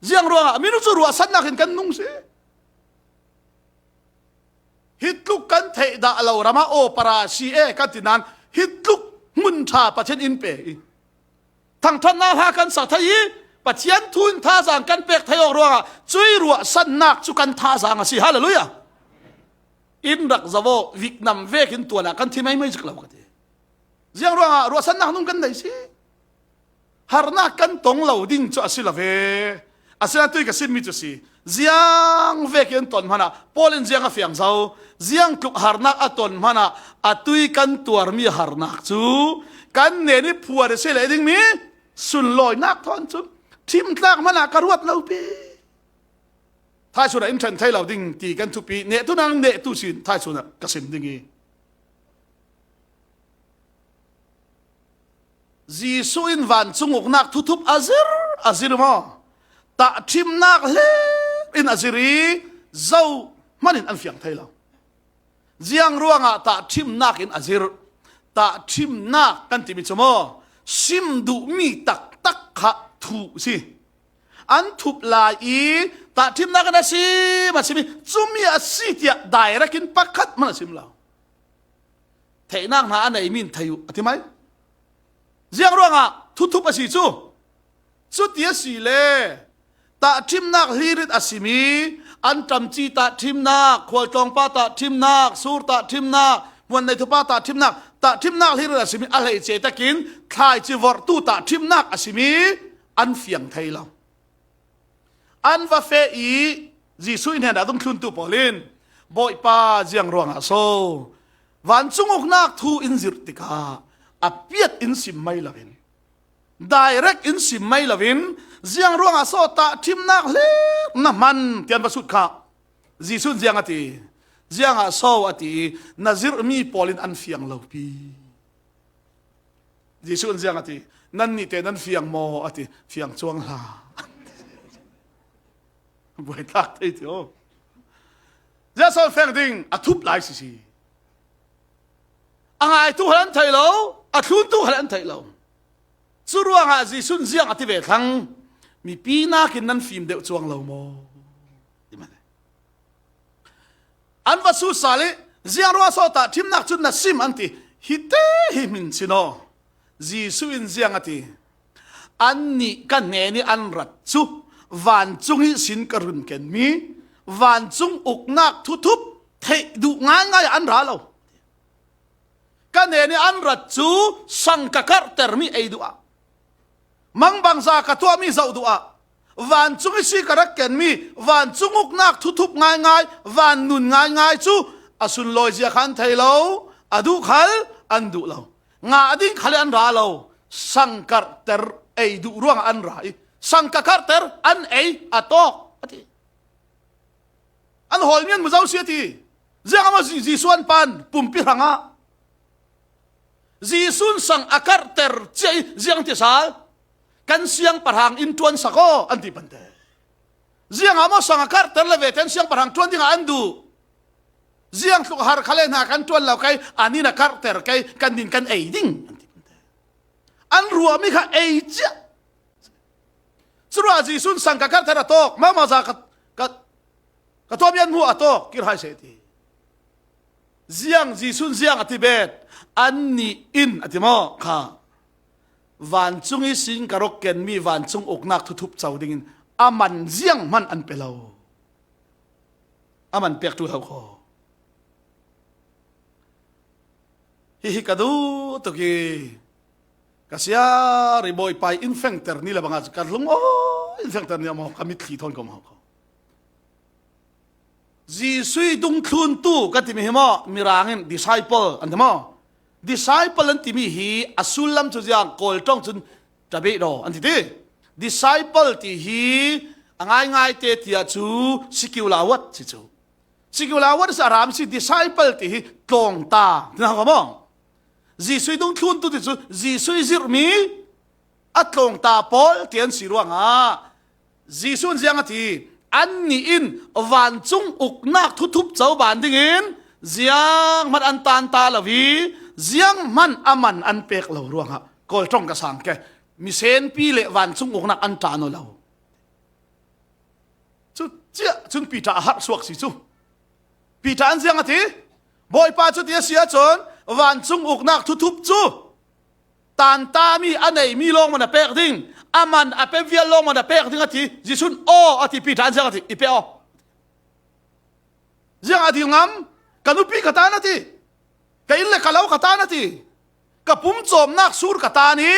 Ziang ruangah mi nu chu ruahsannak in kan nung si. Hi tluk kan theih dah lo rama aw para si e kan ti nan, hi tluk hmun ṭha Pathian in pe i, thangṭhatna hla kan sak thei i, Pathian thu in thazaang kan pek thei awk ruangah cui ruahsannak chu kan thazaang a si. Hallelujah. In rak zo aw, Vietnam vekin tuanah kan thi mai mai zik lo ka ti. Ziang ruangah ruahsannak nung kan nei si. Harnak kan tong lo ding chu a si lo ve. A sina tui ka simmi cu si. Ziang vekin ton hmanah Paul in ziang a fiang zo. Ziang tluk harnak a ton hmanah a tui kan tuarmi harnak cu kan nen i phuar i si leh dingmi sunlawinak thawn cun ṭhimtlak hmanah ka ruat lo pi. Thaisun ah in ṭhen thei lo ding ti kan thupi, nehtu nang nehtu sin thaisun ah ka sim ding i. Jesuh in vancung uknak thuthup a zir, a zir maw? Tahṭhimnak hlir in a zir i, zo hman in an fiang thei lo. Ziang ruangah tahṭhimnak in a zir? Tahṭhimnak kan timi cu maw, sim duhmi taktak kha thuh si. An thup lai i, tahṭhimnak in a sim, a sim i, cumi a si tiah direct in pakhat hmanh a sim lo. Theihnak hna a neimi in thei uh, a ti mai. Ziang ruangah thuthup a si cu? Cuti a si le tahṭhimnak hlir in a simi, an ṭamci tahṭhimnak, khualtlawngpa tahṭhimnak, sur tahṭhimnak, hmuan neithupa tahṭhimnak, tahṭhimnak hlir in a simi a hleice takin thlaici vorhtu tahṭhimnak a simi an fiang thei lo. An va feh i Jesuh ih hnenah dungthluntu pawl in, "Bawipa, ziang ruangah so vancung uknak thu in zirh tikah a piat in sim mai loin, direct in sim mai loin, ziang ruangah so tahṭhimnak hlir na hman?" tiah an va sut kha. Jesuh in ziang a ti? "Ziangah so," a ti i, "na zirhmi pawl in an fiang lo pi." Jesuh in ziang a ti? "Nannih te nan fiang maw?" a ti. "Fiang cuang hlah." Buai tlak thei ti aw. Ziah so fiang ding, a thup lai sisi. A ngaitu hal an theih lo, a thluntu hal an theih lo. Cu ruangah Jesuh in ziang a ti ve thlang? "Mipi nakin nan fim deuh cuang lo maw?" Ti mah le. An va sut sal i, "Ziang ruangah so tahṭhimnak cun na sim?" an ti. "Hi te hi hmin sin aw. Jesuh in ziang a ti? Annih ka hnen i an rat cu vancung ihsin ka run kenmi vancung uknak thuthup theih duh ngaingai ah an ra lo. Ka hnen i an rat cu sang ka karhtermi ei duh ah, mangbangza ka tuahmi zoh duh ah, vancung ihsi ka rak kenmi vancung uknak thuthup ngaingai, van nun ngaingai cu a sunlawi zia kha an thei lo, a duh khal an duh lo, ngah ding khal an ra lo, sang karhter ei duh ruangah an ra i, sang ka karhter an ei a tawk," a ti. An hawlmi an mu zo si a ti. Ziangah maw Jesuh an pan pumpi hrangah Jesuh in sang a karhter cia i ziang ti sal? "Kan siangpahrang in ṭuansak aw," an ti pante. Ziangah maw sang a karhter le vete an siangpahrang ṭuan dingah an duh? "Ziang tluk har kha le hna kan ṭuan lo kei, an in a karhter kei, kan din kan ei ding," an ti pante. An ruahmi kha ei cia. Curuah Jesuh in sang ka karhter a tawk, mahmah za ka, ka, ka tuahmi an hmuh a tawk, kir hai seh ti. Ziang Jesuh in ziang a ti bet? "Annih in," a ti maw kha, "vancung ihsin ka rak kenmi vancung uknak thuthup co dingin a man ziang hman an pe lo. A man pek ṭul ho kho." Hihi ka duh tuk i, ka siar i Bawipa i in fengter ni le bangah ka hlum aw, in fengter ni maw, ka mitthli thawn ko maw ko. Jesuh i dungthluntu kan timi hi maw, Mirang in disciple an ti maw? Disciple an timi hi a sullam cu ziang, Kawl ṭong cun tabeh daw an ti ti. Disciple ti hi a ngaingai te tiah cu secular word si cu. Secular word si a ram si, disciple ti hi tlawngta, ti hna ko maw? Jesuh i dungthluntu ti cu Jesuh i zirhmi a tlawngta pawl ti an si ruangah Jesuh in ziang a ti? "Annih in vancung uknak thuthup co ban dingin zianghman an tanta lo i, zianghman a man an pek lo ruangah Kawl ṭong ka sang ke, misenpi le vancung uknak an ṭan aw lo." Cu ciah cun Piter a harh suak si cu. Piter an ziang a ti? Bawipa cu ti a si ahcun, vancung uknak thuthup cu tantami a neimi lawng man a pek ding, a man a pe vial lawng man a pek ding a ti. Jesuh in, "Aw," a ti. Piter an ziang a ti? "I pe aw." Ziang a dil ngam? "Ka nupi ka tan," a ti. "Ka inn le ka lo ka tan," a ti. "Ka pumcawmnak sur ka tan i,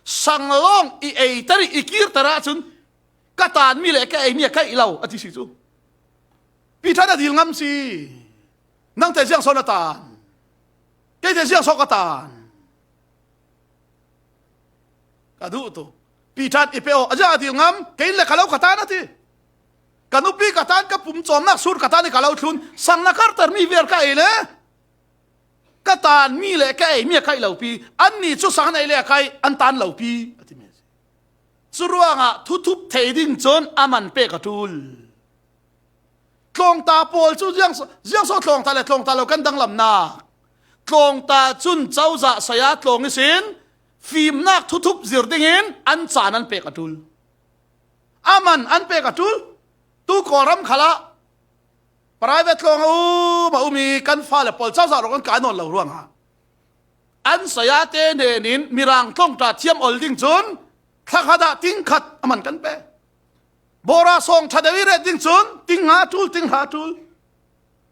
sang lawng i eiter i, i kirter ahcun Ka tan mi le ka ei mi a kaih lo, a ti si cu. Peter in a dil ngam si. Nang te ziang so na tan? Kei te ziang so ka tan? Ka duh tu. Peter in i pe aw, a ziang a dil ngam, kei le ka lo ka tan a ti. Ka nupi ka tan, ka pum cawmnak sur ka tan i ka lo thlun, sang na karter mi ver ka ei le. Ka tan mi le ka ei mi a kaih lo pi, anni cu sang an ei le a kaih, an tan lo pi, a ti mi a si. Cu ruangah thuthup thei ding cun a man pek a ṭul. Tlawngta pawl cu ziang, ziang so tlawngta le tlawngta lo kan danglamnak. Tlawngta cun cozah saya tlawng ihsin fimnak thuthup zir dingin an caan an pek a ṭul. A man an pek a ṭul. Tu Kawlram khalah private tlawng a um a um i kan fale pawl cozah rawk an kai nawn lo ruangah an sayate hnenin Mirang tlawngta thiam ol ding cun thlakhat ah ting khat a man kan pe. Bora sawng ṭha deuh i ret ding cun ting nga ṭul, ting hra ṭul.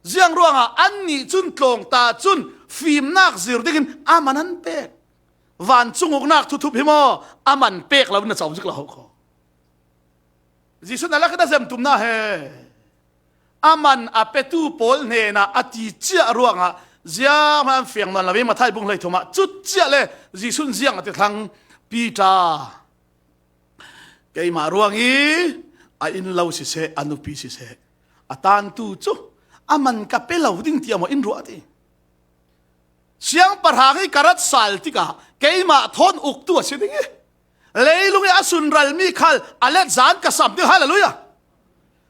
Ziang ruangah annih cun tlawngta cun fimnak zir dingin a man an pek. Vancung uknak thuthup hi maw a man pek lo in a co zik lo ho kho. Jesuh in a lak in a zem tum hna he a man a petu pawl hnenah a ti ciah ruangah zianghman an fiang nawn lo i Matthai bung hleithum ah cut ciah le Jesuh in ziang a ti thlang? Peter, keimah ruang i a inn lo siseh, a nupi siseh, a tantu cu a man ka pe lo ding tiah maw in ruah a ti. Siangpahrang i ka rat sal tikah keimah thawn uktu a si ding i leilung i a sunralmi khal a let zan ka sam ding. Hallelujah!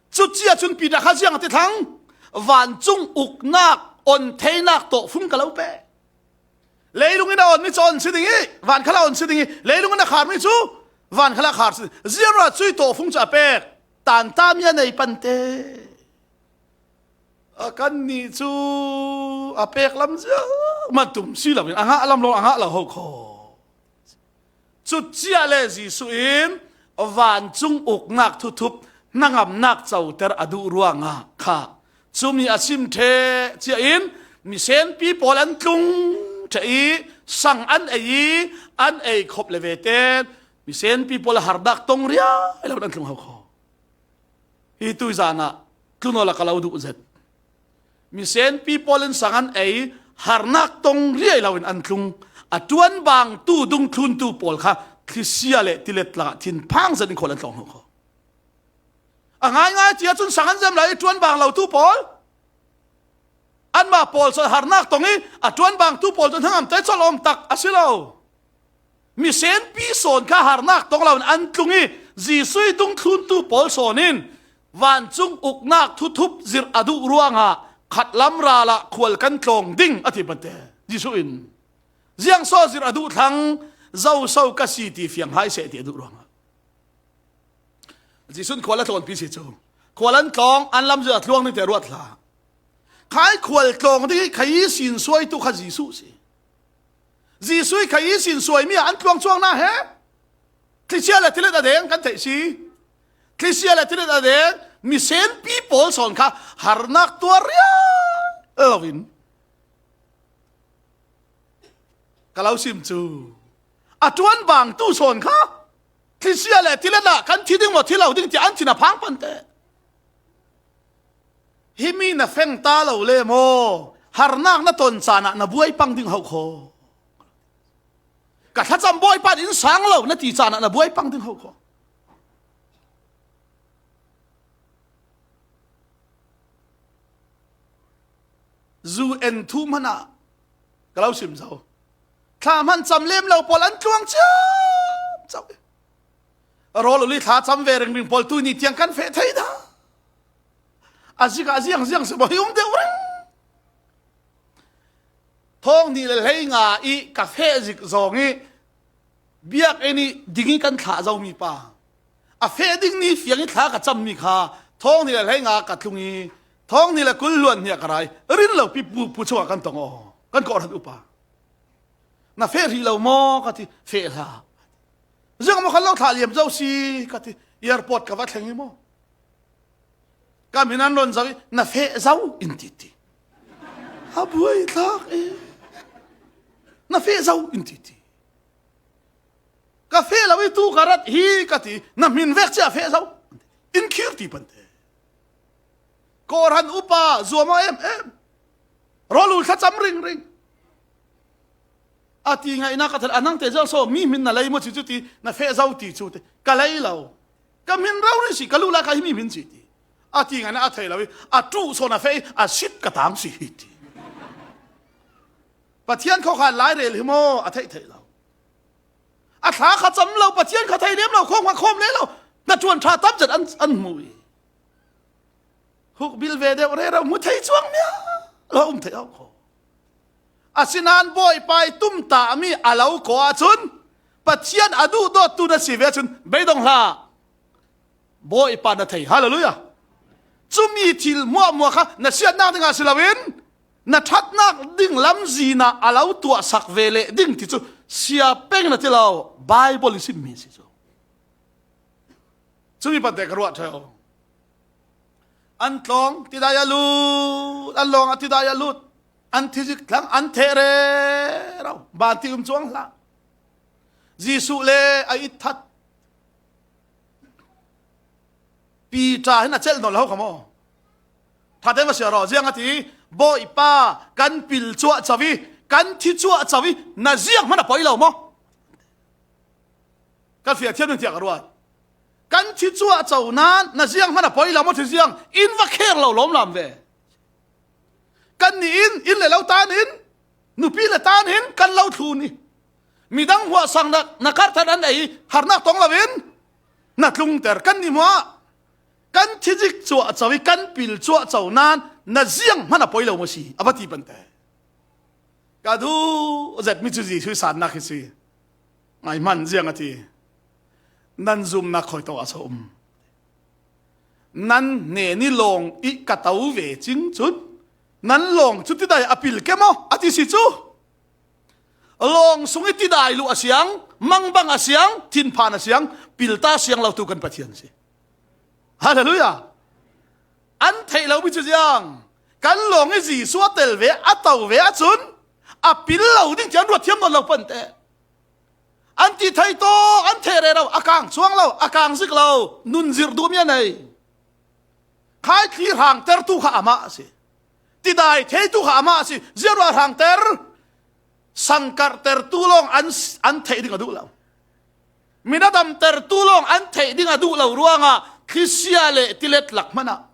Cucia cun Peter kha ziang a ti thlang? Vancung uknak on theinak tawhfung ka lo pe. Leilung in a onmi cu on si ding i van khal a on si ding i leilung in a kharmi cu van khal a khar si ding. Zianra cui tawhfung cu a pek, tanta mi a nei pante. A kannih cu a pek lam ziang man tum si lo in a ngah lam lawng a ngah lo ho kho. Cucia le Jesuh in vancung uknak thuthup hnangamnak coter a duh ruangah kha cumi a sim ṭheh cia in misenpi pawl an tlung ṭheh i sang an ei i an ei khop le ve ten misenpi pawl harnak tong riai lo in an tlung ho kho. Hi tuizan ah tlun awla ka lo duh zet. Misenpi pawl in sang an ei, harnak tong riai lo in an tlung. A ṭuanbangtu dungthluntu pawl kha thlisia le tilet lakah thinphang zet in khual an tlawng hnu kho. A ngaingai cia cun sang an zem lai i ṭuanbang lotu pawl anmah pawl sawn harnak tong i a ṭuanbangtu pawl cu hnangamte colh awm tak a si lo. Misenpi sawn kha harnak tong lo in an tlung i Jesuh i dungthluntu pawl sawn in vancung uknak thuthup zirh a duh ruangah khatlam ral ah khual kan tlawng ding a ti pante. Jesuh in ziang so zirh a duh thlang? Zo so ka si ti fiang hai seh ti a duh ruangah. Jesuh in khual a tlawnpi si cu khual an tlawng, an lamzia a tluang ning te ruat hlah. Khai khual tlawng ding i khai sin suaitu kha Jesuh si. Jesuh i khai sin suaimi ah an tluang cuang hna he thlisia le tilet a deng kan theih si. Thlisia le tilet a deng misenpi pawl sawn kha harnak tuar riai lo in ka lo sim cu a ṭuanbangtu sawn kha thlisia le tilet ah kan thi ding maw thi lo ding tiah an thin a phang pante. Hi mi na feng ta lo le maw? Harnak na ton caan ah na buai pang ding ho kho. Ka thlacam bawipa in sang lo na ti caan ah na buai pang ding ho kho. Zu en thu hmanh ah ka lo sim zo. Thla hman cam lem lo pawl an tluang ciamco. Rawl uli thla cam ve ringring pawl tuni tiang kan feh thei dah. A zik ah ziang ziang si maw hi um deuh ring. Thawng hnih le hlei nga i ka feh zik zong i biakinn i ding i kan thlah zomi pa, a feh ding ni fiang i thla ka cammi kha thawng hnih le hlei nga ka tlung i thawng hnih le kul hluan hnih ah ka ra i rin lo pi pu, pu chungah kan tong aw, kan kawhhran upa. Na feh rih lo maw? Ka ti. Feh hlah. Ziang maw khan lo thlah liam zo si? Ka ti. Airport ka va thleng i maw? Ka min an ron zo i, "Na feh zo," in ti ti. A buai thlak e. "Na feh zo," in ti ti. "Ka feh lo i tu ka rat hi," ka ti. "Na hmin vek cia feh zo." In khir ti pante. Kawhhran upa zuam aw em em. Rawl ul thlacam ringring. A ti ngaihna ka thei, a nangte ziang saw mi hmin na lei maw ci cu ti, na feh zo ti cu ti. Ka lei lo. Ka hmin rori si, ka luh lai ka hi mi hmin si ti. A ti ngaihna a thei lo i, a ṭuh saw na feh i, a sit ka tang si hi ti. Pathian khawkhan lai rel hi maw, a theih theih lo. A thla kha cam lo, Pathian kha thei lem lo, khawm kha khawm le lo. Na ṭuan ṭha tam zet an, an hmu i. Huk bil ve deuh rero, hmu thei cuang mia lo um thei awk kho. Asinain Bawipa i tumtahmi a lo kaw ahcun Pathian a duhdawttu na si ve ahcun beidong hlah. Bawipa na thei. Hallelujah. Cumi thil hmuahhmuah kha na siatnak dingah si loin na ṭhatnak ding lamzin ah a lo tuahsak ve leh ding ti cu sia peng na ti lo. Baibal i simmi a si cu. Cumi pante ka ruah ṭheo. An tlawng tidai a lut, an lawng a tidai a lut, an thizik thlang, an theh rero, ban ti um cuang hlah. Jesuh le a itthat Piter hin a celh nawn lo kha maw? Ṭhate va sia raw, ziang a ti, Bawipa, kan pil cuahco i, kan thi cuahco i, na ziang hman a poi lo maw? Kan fiang thiam ding tiah ka ruat. Kan thi cuahco nain na ziang hman a poi lo maw, thi ziang in va kher lo lawmlam ve. Kannih in, inn le lo tan in, nupi le tan in kan lo thlun i, midang huahsang na, na karhter an ei i, harnak tong loin na tlungter. Kannih hmuah kan thizik cuahco i, kan pil cuahco nain na ziang hman a poi lo maw si, a va ti pante. Ka duh zetmi cu Jesuh i sannak hi si. Ngai hman, ziang a ti. Nan zumnak khawi tawk ah so um. Nan hnen i lawng i ka to ve cing cun, nan lawng cu tidai a pil ke maw? A ti si cu. Lawng sung i tidai luh a siang, mangbang a siang, thinphan a siang, pilta siang lo tu kan Pathian si. Hallelujah! An theih lomi cu ziang, kan lawng i Jesuh a tel ve, a to ve ahcun a pil lo ding tiah an ruat thiam nawn lo pante. An ti thei tawk, an theh rero, a kang cuang lo, a kang zik lo, nun zirh duhmi a nei. Khaithli hrangtertu kha amah a si. Tidai theitu kha amah a si. Ziaruah hrangter, sangkarhtertu lawng an, an theih ding a duh lo. Min a damtertu lawng an theih ding a duh lo ruangah thlisia le tilet lak hmanah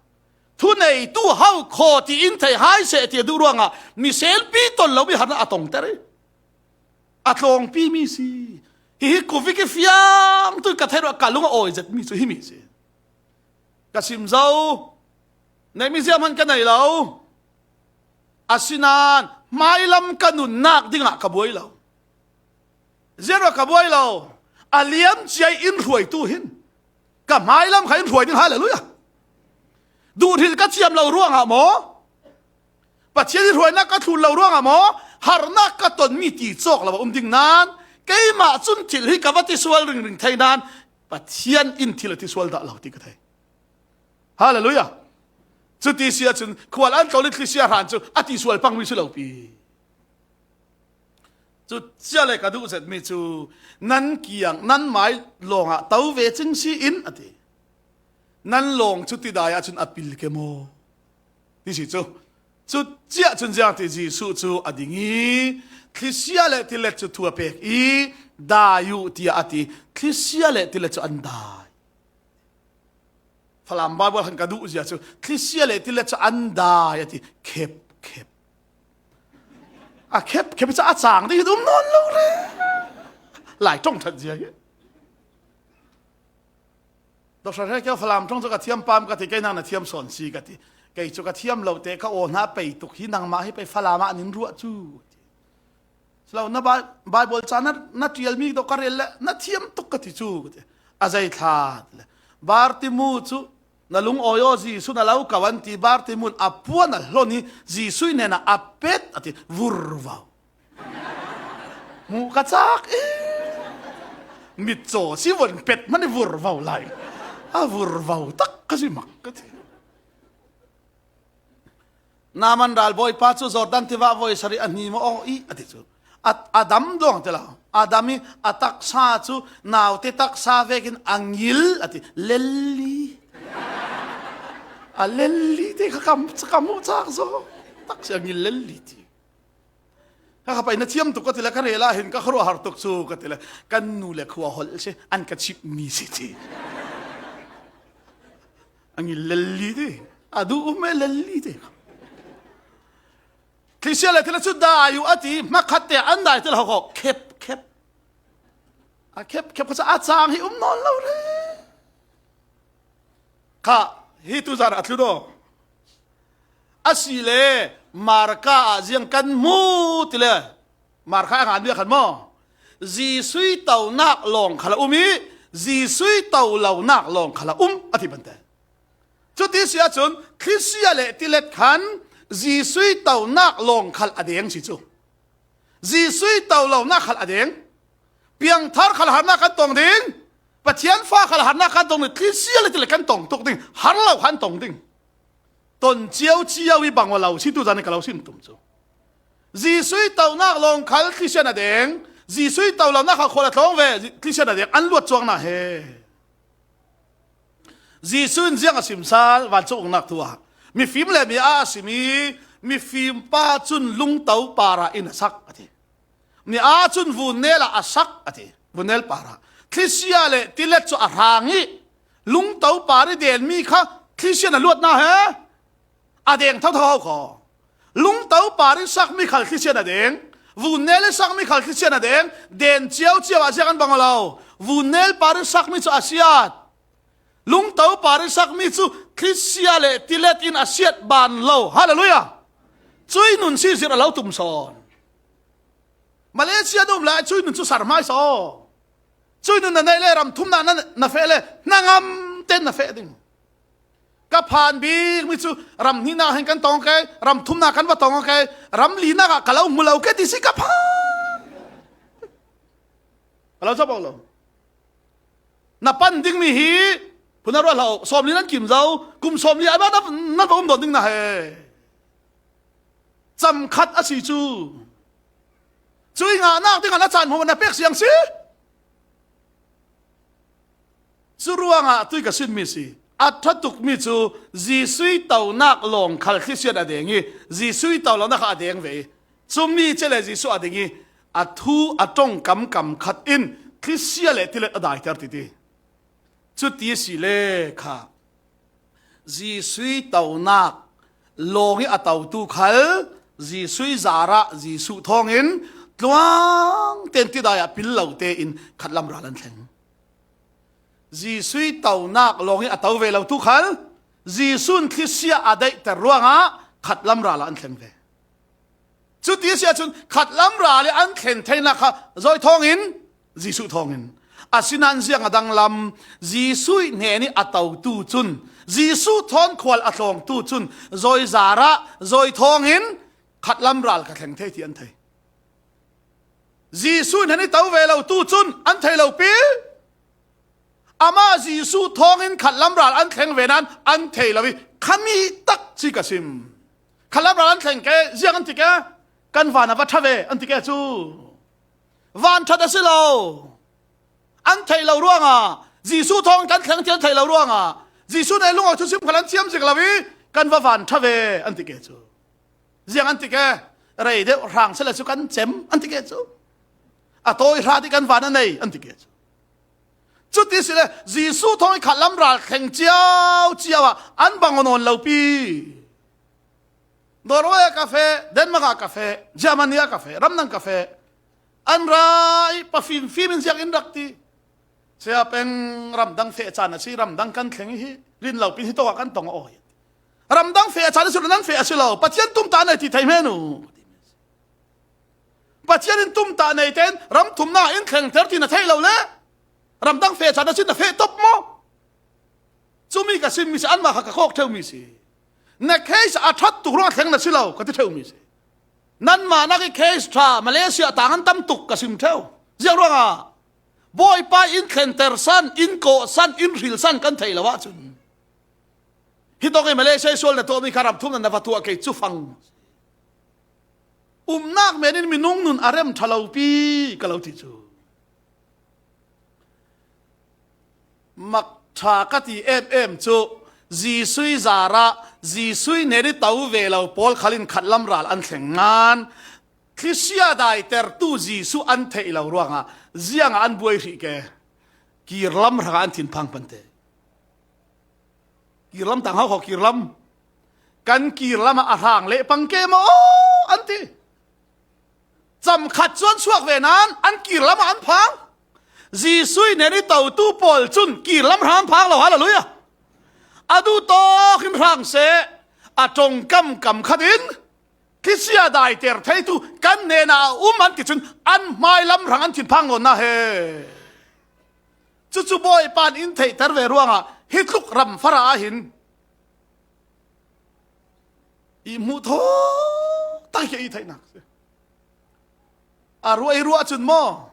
thuneitu ho khaw ti in thei hai seh ti a duh ruangah miselpi ton lomi harnak a tongter i a tlawngpi mi si. Hihi covid i fiang tu ka theih ruah ka lung a awi zetmi cu himi si. Ka sim zo. Neihmi ziahman ka nei lo. Asinain hmailam ka nunnak dingah ka buai lo. Ziaruah ka buai lo. A liam cia in hruaitu hin ka hmailam kha in hruai ding, hallelujah. Duhhril ka thiam lo ruangah maw? Pathian i hruainak ka thlun lo ruangah maw? Harnak ka tonmi ti cawk lo a um ding nain keimah cun thil hi ka va ti sual ringring thei nain Pathian in thil a ti sual dah lo ti ka thei. Hallelujah. Cuti si ahcun khual an tlawn i thlisia hran cu a ti sual pangmi si lo pi. Cucia le ka duh zetmi cu nan kiang, nan mai lawngah to ve cing si in a ti. Nan lawng cu tidai ahcun a pil ke maw? Ti si cu. Cucia cun ziang ti Jesuh cu a ding i thlisia le tilet cu thu a pek i dai uh tiah a ti. Thlisia le tilet cu an dai. Falam Baibal khan ka duh zia cu thlisia le tilet cu an dai a ti. Khep, khep. A khep, khep cu a cang ding hi um nawn lo re. Lai ṭong ṭhat zia hi. Doctor Hre keu Falam ṭong cu ka thiam pam ka ti, kei nang na thiam sawn si ka ti. Kei cu ka thiam lo te ka aw hna pei tuk hi, nangmah hi pei Falam ah nin ruah cu. Si lo, na Bai-, Baibal ca na, na ṭialmi dawh ka rel le na thiam tuk ka ti cu, ka ti. A zei thla le Bartimu cu na lungawi aw, Jesuh na lo ko an ti. Bartimu in a puan a hlon i Jesuh i hnenah a pet a ti, vurvo. Hmuh ka cak i mitcaw si von pet hmanh i vurvo lai. A vurvo tak ka si mak ka ti. Naaman ralbawipa cu Jordan tiva voi sarih a hnim aw i a ti cu. A, a dam dawng ti lo. A dam i a taksa cu naute taksa vekin a ngil a ti. Lelli. A lel li te kha kam, kam mu chak zo. Tak sia ngil lel li ti. Kha kha pai na thiam tuk ka ti le, ka rel a hin ka khuaruah har tuk chu ka ti le, kan nu le khua hol se, an ka chip mi si ti. A ngil lel li ti. A du um e lel li ti. Thlisia le thil a chu dai uh a ti, hmakhat te an dai thil ho kho, khep, khep. A khep, khep kha chu a chang hi um nawn lo re. Kha, hi tu zan a tlu do. A si le, Marka ah ziang kan mu ti le. Marka a ngan bia khan maw. Jesuh i tonak lawng khal a um i, Jesuh i to lonak lawng khal a um, a ti bante. Chuti sia chun, thlisia le tilet khan, Jesuh i tonak lawng khal a deng si chu. Jesuh i to lonak khal a deng. Piangthar khal harnak kan tong ding. Pathian fa khal harnak kan tong ding. Thlisia le tilet kan tong tuk ding. Har lo khan tong ding. Ton ciau ciau i bang aw lo si tu zan i ka lo sin tum chu. Jesuh i tonak lawng khal thlisia na deng. Jesuh i to lonak khal khual a tlawng ve. Thlisia na deng. An luat chuang na he. Jesuh in ziang a simsal, vancung uknak thu ah. Mifim le mi a a sim i, mifim pa chun lungto para in a sak, a ti. Mi a chun vunnel ah a sak, a ti. Vunnel para. Thlisia le tilet chu a rang i, lungto para i den mi kha, thlisia na luat na he. A deng thotho ho kho. Lungto para i sak mi khal thlisia na deng. Vunnel i sak mi khal thlisia na deng. Den ciau ciau ah ziak an bang aw lo. Vunnel para i sak mi chu a siat. Lungto para i sak mi chu thlisia le tilet in a siat ban lo. Hallelujah. Cui nun si zir a lo tum sawn. Malaysia na um lai cui nun chu sar mai saw. Cui nun na nei le ram thumna na, na feh le hnangam ten na feh ding. Ka phan bik mi chu ram hnihna hin kan tong kei, ram thumna kan va tong kei, ram lina ka, ka lo mu lo kei ti si ka phan. Ka lo chop lo. Na pan ding mi hi, phun a ruah hlah uh, sawmli nan kim zo, kum sawmli a ba na, nan va um dawn ding na he. Cham khat a si chu. Cui ngahnak dingah na caan hmuh na pek siang si. Cu ruangah tui ka sin mi si. A ṭha tuk mi cu Jesuh i tonak lawng khal thlisian a deng i, Jesuh i to lonak kha a deng ve i, cumi cia le Jesuh a ding i, a thu a ṭongkam kam khat in thlisia le tilet a daiter titi. Cuti si le kha Jesuh i tonak lawng i a totu khal Jesuh i zarah Jesuh thawngin tluang ten tidai ah pil lo tein khatlam ral an thleng. Jesuh i tonak lawng i a to ve lotu khal Jesuh in thlisia a daihter ruangah khatlam ral ah an thleng ve. Cuti a si ahcun khatlam ral i an thlen theinak kha zawi thawngin, Jesuh thawngin. Asinain ziang a danglam, Jesuh i hnen i a totu cun, Jesuh thawn khual a tlawngtu cun, zawi zarah, zawi thawngin khatlam ral kha thleng thei ti an thei. Jesuh hnen i to ve lotu cun an thei lo pi. Amah Jesuh thawngin khatlam ral an thleng ve nain an thei lo i, khami tak ci ka sim. Khatlam ral an thleng ke, ziang an ti ke, kan van a va ṭha ve an ti ke cu. Van ṭhat a si lo. An theih lo ruangah, Jesuh thawngin kan thleng ti an theih lo ruangah, Jesuh nei lungawi thusim khal an thiam zik lo i, kan va van ṭha ve an ti ke cu. Ziang an ti ke, rei deuh hrang si le cu kan cem an ti ke cu. A tawi hrat i kan van a nei an ti ke cu. Cuti si le Jesuh thawng i khatlam ral thleng cio cio ah an bang aw nawn lo pi. Norway ah ka feh, Denmark ah ka feh, Germany ah ka feh, ramdang ka feh. An ra i pa fimfim in ziak in rak ti. Sia peng ramdang feh caan a si, ramdang kan thleng i hi, rin lo pin hi tawk ah kan tong aw. Ramdang feh caan a si lo, nan feh a si lo, Pathian tumtah nei ti thei hmenu. Pathian in tumtah nei tein ram thumnak in thlengter ti na theih lo le ramdang feh caan a si na feh top maw? Cumi ka sim mi si, anmah kha ka kawk ṭheu mi si. Na case a ṭhat tuk ruangah thleng na si lo, ka ti ṭheu mi si. Nanmah nak i case ṭha, Malaysia tang an tam tuk ka sim ṭheu. Ziang ruangah Bawipa in thlenter san, in kawh san, in hril san kan theih lo ahcun. Hi tawk i Malaysia i sual na tuahmi kha ram thum na na va tuah kei cu fang. Umnak men in minung nun a rem ṭha lo pi ka lo ti cu. Mak ṭha ka ti em em cu Jesuh i zarah Jesuh i hnen i to ve lo pawl khalin khatlam ral an thleng ngan, thlisia daitertu Jesuh an theih lo ruangah ziangah an buai hrih ke? Kirlam hrangah an thinphang pante. Kirlam tang hau khaw kirlam. Kan kirlamah a hrang leh pang ke maw an ti. Cam khat chuan suak ve nan an kirlamah an phang. Jesuh i hnen i totu pawl chun kirlam hrang an phang lo, hallelujah. A duh tawkin hrang se, a ṭawngkam kam khatin thlisia daiter theitu kan hnenah a um an ti chun an hmailam hrang an thinphang nawn na he. Chu chu Bawipan in theihter ve ruangah hi tluk ram fara a hin i hmuh thaw tak hi i theihnak si. A ruah i ruah chun maw,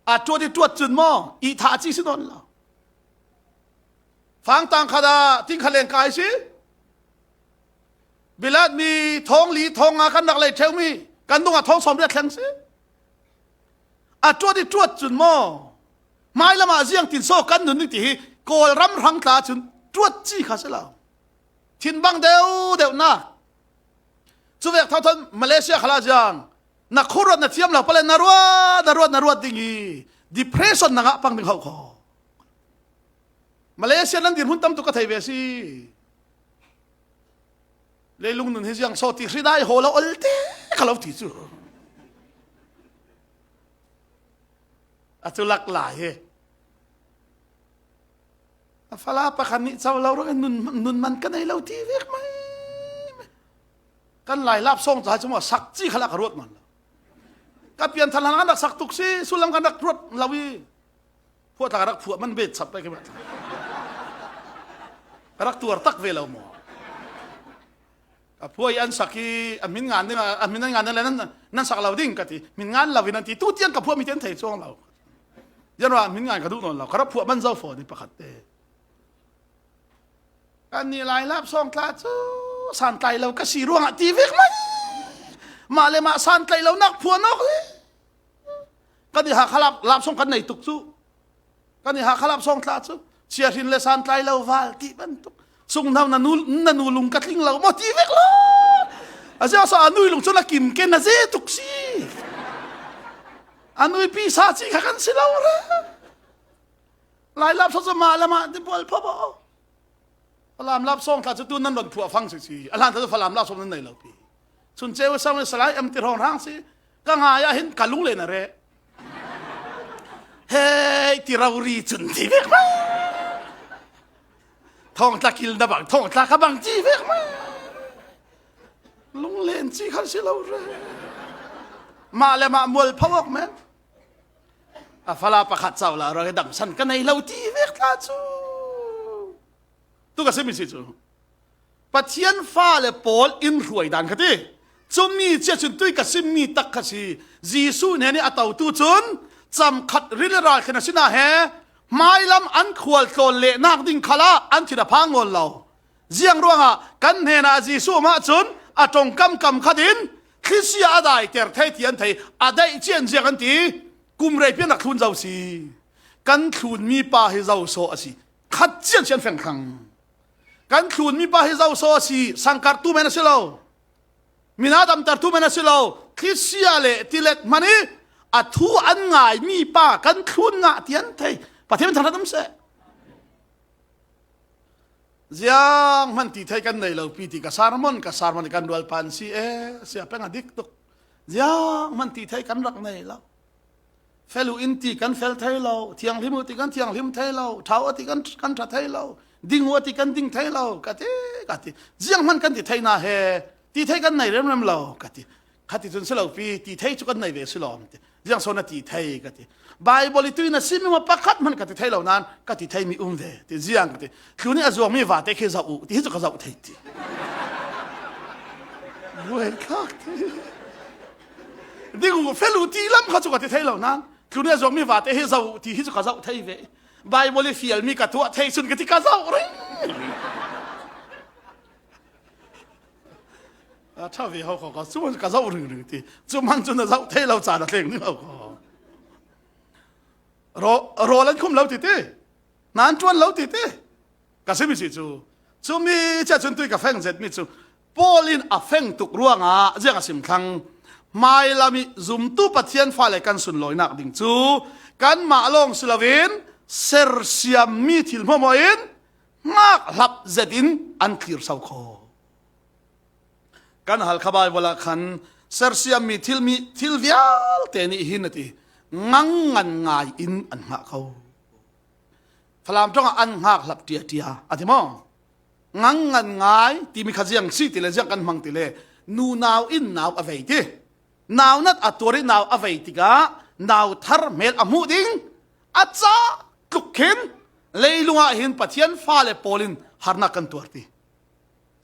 a ṭuat i ṭuat chun maw, i thah chi si nawn lo. Fangtang khatah ting khat leng kai si. Bilat mi thawng li thawng nga kan rak lei theu mi kan dungah thawng sawm riat thleng si. A ṭuat i ṭuat chun maw, hmailamah ziang tin saw kan nun ni ti hi Kawlram hrang tla chun ṭuat chi kha si lo. Thin bang deuh deuhna. Chuvek thothoin Malaysia khalah ziang, na khuaruat na thiam lo pale, na ruat, na ruat, na ruat ding hi. Depression na ngah pang ding hauh khaw. Malaysia nan dir hmun tam tuk ka thei ve si. Leilung nun hi ziang saw ti hri dai haw lo olte ka lo ti chu. A chu lak lai hi. A fala pakhat nih chau lo rawh, nun, nun man ka nei lo ti vek mai. Kan Lailap sawng tla chu maw sak chi khalah ka ruat man lo. Ka pian than hlan kan rak sak tuk si, sul lam kan rak ruat lo i. Phuah tla ka rak phuah man bet chap pai ka mat. Ka rak tuar tak ve lo maw. Ka phuah i an sak i, a hmin ngan ding, a hmin an ngan ding le nan, nan sak lo ding ka ti. Hmin ngan lo in an ti. Tu tiang ka phuah mi ten thei chuang lo. Zian ruah hmin ngan ka duh nawn lo. Ka rak phuah man zo fo ni pakhat te. Kan nih Lailap sawng tla chu san tlai lo ka si ruangah ti vek mai. Mah le mah san tlai lo nak phuah nawk le. Kan nih Hakha Lap, Lap sawng kan nei tuk chu. Kan nih Hakha Lap sawng tla chu. Chia hrin le san tlai lo val ti bantuk. Sung nau na nu, na nu lung ka tling lo maw ti vek lo. A ziah sa a nui lung chu na kim ke na ze tuk si. A nui pi sa chi kha kan si lo re. Lailap sawng chu mah le mah ti bual pha bo. Falam Lap sawng tla chu tu nan rawn phuah fang si si. A hlan tla chu Falam Lap sawng nan nei lo pi. Chun cheu sang salai em ti hrawng hrang si. Ka ngai a hin ka lung len a re. Hei, ti rori chun ti vek mai. Thawng tla kil na bang, thawng tla ka bang ti vek mai. Lung len chi khan si lo re. Mah le mah mual pha awk men. A fala pakhat chau la rawh, dam san ka nei lo ti vek tla chu. Tu ka sim mi si chu. Pathian fa le pawl in hruai dan kha ti. Chumi chia chun tui ka sim mi tak kha si. Jesuh hnen i a totu chun cham khat ri le ral khen a sina he. Hmailam an khual tlawn leh nak ding khala an thil a phang ngawn lo. Ziang ruangah kan hnenah Jesuh amah chun a ṭawngkam kam khatin thlisia a daiter thei ti an thei, a daih chian ziak an ti. Kum rei pian rak thlun zo si. Kan thlun mipa hi zo saw a si. Khat chian sian feng thlang. Kan thlun mipa hi zo saw a si. Sangkartu men a si lo. Mina damtertu men a si lo. Thlisia le tilet hmani a thu an ngai mipa kan thlun ngah ti an thei. Pathian min thangṭhat um seh. Ziang hman ti thei kan nei lo pi ti ka sermon, ka sermon kan rual pan si e, sia peng a dik tuk. Ziang hman ti thei kan rak nei lo. Fel u in ti kan fel thei lo, thianghlim u ti kan thianghlim thei lo, ṭha u a ti kan, kan ṭha thei lo, ding u a ti kan ding thei lo, ka ti, ka ti. Ziang hman kan ti thei na he, ti thei kan nei rem rem lo, ka ti. Kha ti chun si lo pi, ti thei chu kan nei ve si lo, ti. Ziang saw na ti thei ka ti. Bible i tui na sim mi maw pakhat hman ka ti thei lo nan, ka ti thei mi um ve, ti ziang ka ti. Thlun i a zuang mi vate khi zauh u, ti hi chu ka zauh thei ti. Buai thlak ti. Ding u fel u ti lam kha chu ka ti thei lo nan, thlun i a zuang mi vate hi zauh u, ti hi chu ka zauh thei ve. Bible i fial mi ka tuah thei chun ka ti ka zauh reng. A ṭha ve ho kho, ka chu ka zauh ring ring ti. Chu man chu na zauh thei lo cha na thleng ni ho kho. Ro, ro lan khum lo ti ti. Nan ṭuan lo ti ti. Ka sim i si chu. Cumi ciah cun tui ka feng zet mi cu Paul in a feng tuk ruangah ziang a sim thlang. Hmailam ih zumtu Pathian fale kan sunlawinak ding cu kanmah lawng si loin sersiammi thil hmuahhmuah in hngakhlap zetin an thlir so kho. Kan Halkha Baibal ah khan sersiammi thilmi thil vialte nih hin a ti, ngangngan ngai in an hngah ko. Falam ṭongah an hngakhlap ṭiaṭia a ti maw? Ngangngan ngai timi kha ziang si ti le ziang kan hmang ti le nunau in nau a vei ti. Naunat a tuar ih nau a vei tikah nau thar hmel a hmuh ding a cah tluk khin leilung ah hin Pathian fale pawl in harnak kan tuar ti.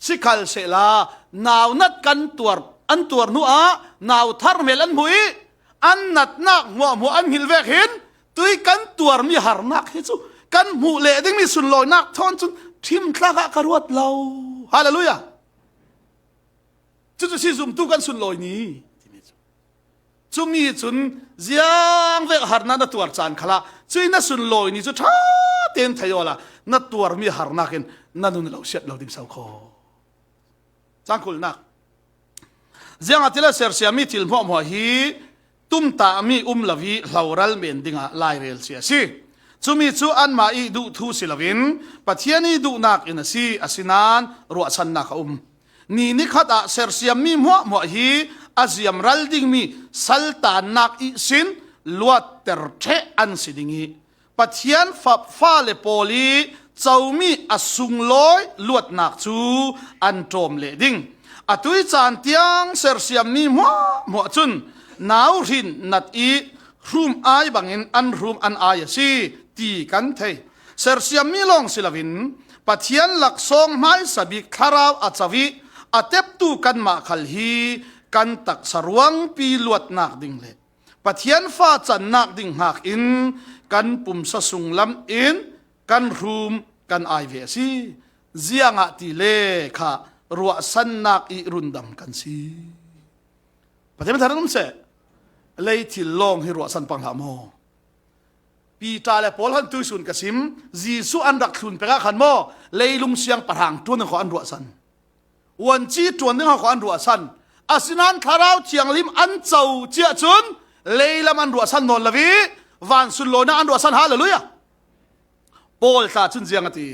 Sikhalsehla naunat kan tuar, an tuar hnuah nau thar hmel an hmuh ih an natnak hmuahhmuah an hngilh vek hin tui kan tuarmi harnak hi cu kan hmuh leh dingmi sunlawinak thawn cun ṭhimtlak ah ka ruat lo. Hallelujah! Cucu si zumtu kan sunlawi ni. Cumi cun ziangvek harnak na tuar caan khalah cuih na sunlawi ni cu ṭha tein thei awla na tuarmi harnak in na nun lo siat lo ding so kho. Cangkulnak. Ziangahtile sersiammi thil hmuahhmuah hi tumtahmi um lo ih hloral men dingah lairel si a si. Cumi cu anmah ih duh thu si loin Pathian ih duhnak in a si, asinain ruahsannak a um. Ni nikhat ah sersiammi hmuahhmuah hi a ziamral dingmi saltannak ihsin luatter ṭheh an si ding ih Pathian fa-, fale pawl ih comi a sunglawi luatnak cu an ṭawm leh ding. Atu ih caan tiang sersiammi hmuahhmuah cun nau hrin nat ih hrum ai bangin an hrum an ai a si ti kan thei. Sersiammi lawng si loin Pathian laksawng hmaisa bik thlarau a co ih a teptu kanmah khal hi kan taksa ruangpi luatnak ding le Pathian fa cannak ding hngak in kan pumsa sunglam in kan hrum kan ai ve a si. Ziangahtile kha ruahsannak ih rundam kan si. Pathian thar um seh. Lei thil lawng hi ruahsan pang hlah maw? Piter le Paul han tuihsun ka sim, Jesuh an rak thlun pek ah khan maw, leilung siangpahrang ṭuan ding kho an ruahsan. Uanci ṭuan ding kho an ruahsan. Asinain Thlarau Thianghlim an co ciah cun leilam an ruahsan nawn lo ih van sunlawinak an ruahsan. Hallelujah! Paul tla cun ziang a ti?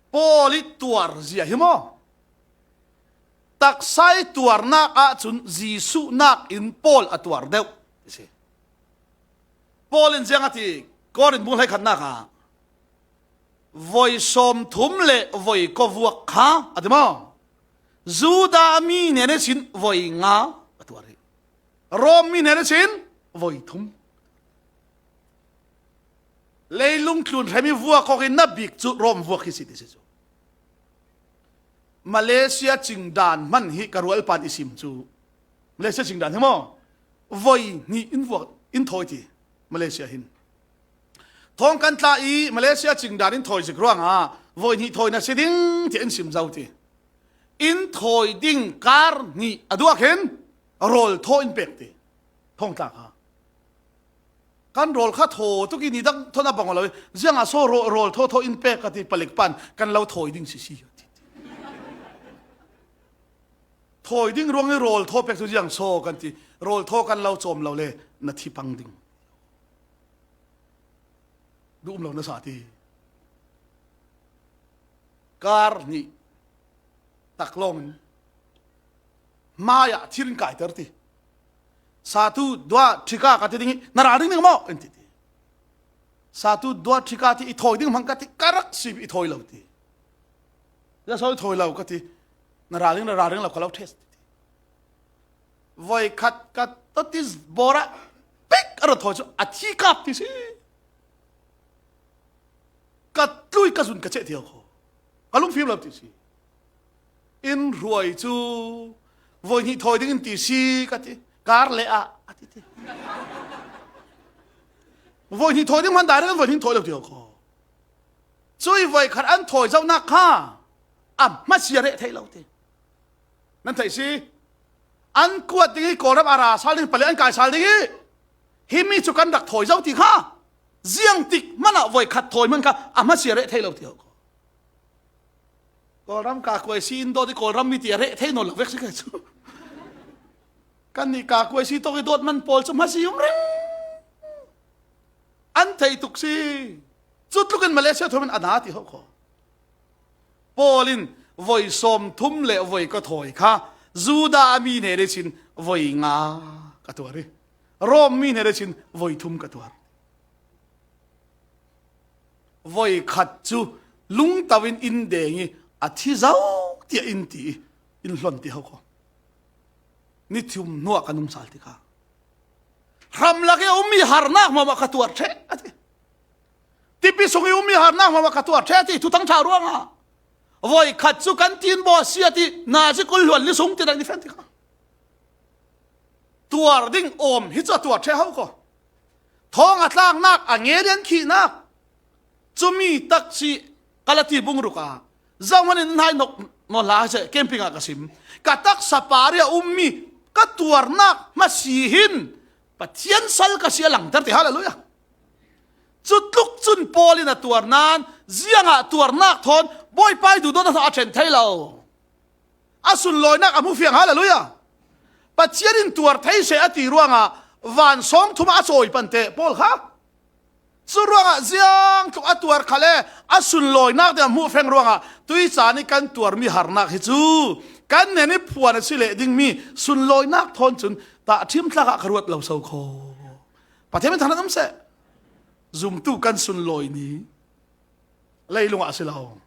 Paul ih tuar zia hi maw? Taksa ih tuarnak ahcun Jesuh nakin Paul a tuar deuh a si. Paul in ziang a ti? Korin bung hleikhatnak ah voi sawmthum le voi khuavuak kha a ti maw? Judah mi hnen ihsin voi nga a tuar hi. Rom mi hnen ihsin voi thum. Leilung tlun hrem ih vuak awk in na bik cu Rom vuak hi si ti si cu. Malaysia cingdan hman hi ka rualpan i sim cu. Malaysia cingdan hi maw? Voi hnih in vuak, in thawi ti Malaysia hin. Thawng kan tla ih Malaysia cingdan in thawi zik ruangah voi hnih thawi na si ding tiah in sim zo ti. In thawi ding kar hnih a duak hin rawl thaw in pek ti. Thawng tla kha. Kan rawl kha thaw tuk ih ni dang thawn a bang aw lo ih, ziangah so rawl, rawl thaw thaw in pek ka ti, palik pan kan lo thawi ding sisi. Thawi ding ruangih rawl thaw pek cu ziang so kan ti, rawl thaw kan lo cawm lo le na thi pang ding. Duh um lo na sa ti. Kar hnih tak lawngin hmaiah thir in kaiter ti. Satu dua ṭhika ka ti ding ih na ralring ding maw? In ti ti. Satu dua ṭhika ti, i thawi ding hmang ka ti, ka rak si ih i thawi lo ti. Ziaso i thawi lo ka ti, na ralring, na ralring lo ka lo test ti. Voi khat ka totis bawr ah pek a rak thawi cu a thi kap ti si. Ka tlui ka zun ka ceh ti kho. Ka lungfim lo ti si. In hruai cu voi hnih thawi ding in ti si ka ti. Kar le ah a ti ti. Voi hnih thawi ding hman direct voi hnih thawi lo ti kho. Cui voi khat an thawi zohnak kha a hmasia reh thei lo ti. Nan theih si. An kuat ding hi Kawlram a ra sal ding, pale an kai sal ding hi. Himi cu kan rak thawi zo ti kha. Ziang tik hmanah voi khat thawi hman kha a hmasia reh thei lo ti kho. Kawlram kakuai si in dawt i Kawlram mi ti a reh thei nawn lo vek si kha chu. Kan nih kakuai si tawk i dawt man pawl chu hmasi um reng. An thei tuk si. Chu tlukin Malaysia thumin a na ti ho kho. Paul in voi sawmthum le voi ka thawi kha Juda a mi hnen lechin voi nga ka tuar i, Rom mi hnen lechin voi thum ka tuar. Voi khat chu lungtauin in deng i a thi zau tiah in ti i, in hlon ti ho kho. Ni thum hnuah ka nungsal ti kha. Hramlak i a um mi harnak hmamah ka tuar ṭheh a ti. Tipi sung i um mi harnak hmamah ka tuar ṭheh a ti, Thuthang ṭha ruangah. Voi khat chu kan tin baw a si a ti, nazi kul hluan li sung ti dang ni fen ti kha. Tuar ding awm hi chu a tuar ṭheh ho kho. Thawng a tlaknak, a nge lian khihnak. Cumi taksi Kalati bung ruk a zohman in hai nok nawn hla se camping ah ka sim. Ka taksa par i a um mi ka tuarnak hmasi hin Pathian sal ka si a langter ti, hallelujah. Cutluk cun Paul in a tuar nan ziangah tuarnak thawn Bawipa i duhdawtna thawn a ṭhen thei lo. A sunlawinak a hmu fiang, hallelujah. Pathian in tuar thei seh a ti ruangah van sawng thumah a cawi pan teh Paul kha. Cu ruangah ziang tluk a tuar khal e, a sunlawinak ding a hmuh feng ruangah tui caan i kan tuarmi harnak hi cu kan hnen i phuan a si leh dingmi sunlawinak thawn cun tahṭhim tlakah ka ruat lo so kho. Pathian min thangṭhat um seh. Zumtu kan sunlawi ni leilungah a si lo.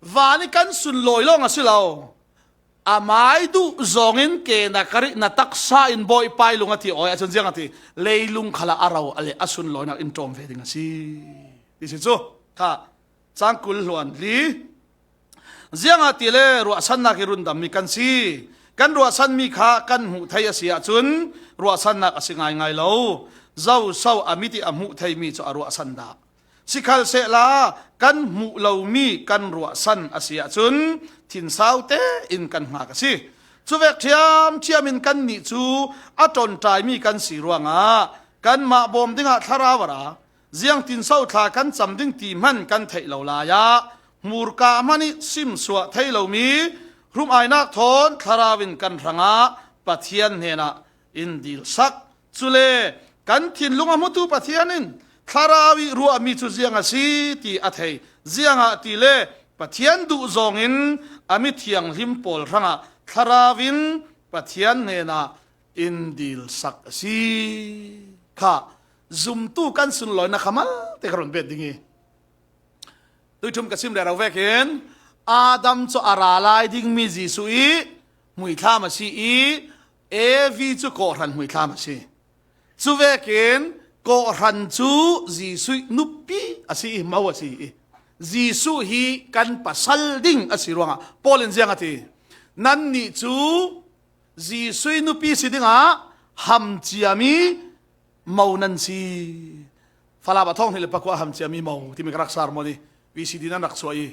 Van i kan sunlawi lawng a si lo. Amai duh zawngin ke na karih na taksa in Bawipa i lung a ti awi ahcun ziang a ti. Leilung khalah a ro a le a sunlawinak in ṭawm ve ding a si. Ti si cu kha cang kul hluan li. Ziangahtile ruahsannak i rundammi kan si. Kan ruahsanmi kha kan hmuh thei a si ahcun ruahsannak a si ngaingai lo. Zoso a mit i a hmuh theimi cu a ruahsan dah. Sikhalsehla kan hmuh lomi kan ruahsan a si ahcun thinsau tein kan hngak a si. Cuvek ṭhiamṭhiam in kannih cu a ṭawnṭaimi kan si ruangah kanmah bawm dingah thlarau a ra. Ziangtinso thla kan cam ding ti hman kan theih lo lai ah hmurka hmanh i simsuah thei lomi hrum ainak thawn thlarau in kan hrangah Pathian hnenah in dilsak. Cule kan thinlung a hmutu Pathian in thlarau i ruahmi cu ziang a si ti a thei. Ziangahtile Pathian duh zawngin a mithianghlim pawl hrangah thlarau in Pathian hnenah in dilsak a si. Kha zumtu kan sunlawinak kha malte ka run bet ding i, tuiṭhum ka sim rero vekin Adam cu a ra lai dingmi Jesuh i hmuithlam a si i Evi cu kawhhran hmuithlam a si. Cuvekin kawhhran cu Jesuh nupi a si i mo a si i Jesuh hi kan pasal ding a si ruangah Paul in ziang a ti? Nannih cu Jesuh nupi si dingah ham ciami mo nan si. Falam a thawng hnih le pakua ham ciami mo timi ka rak sermon i V C D nan rak suah i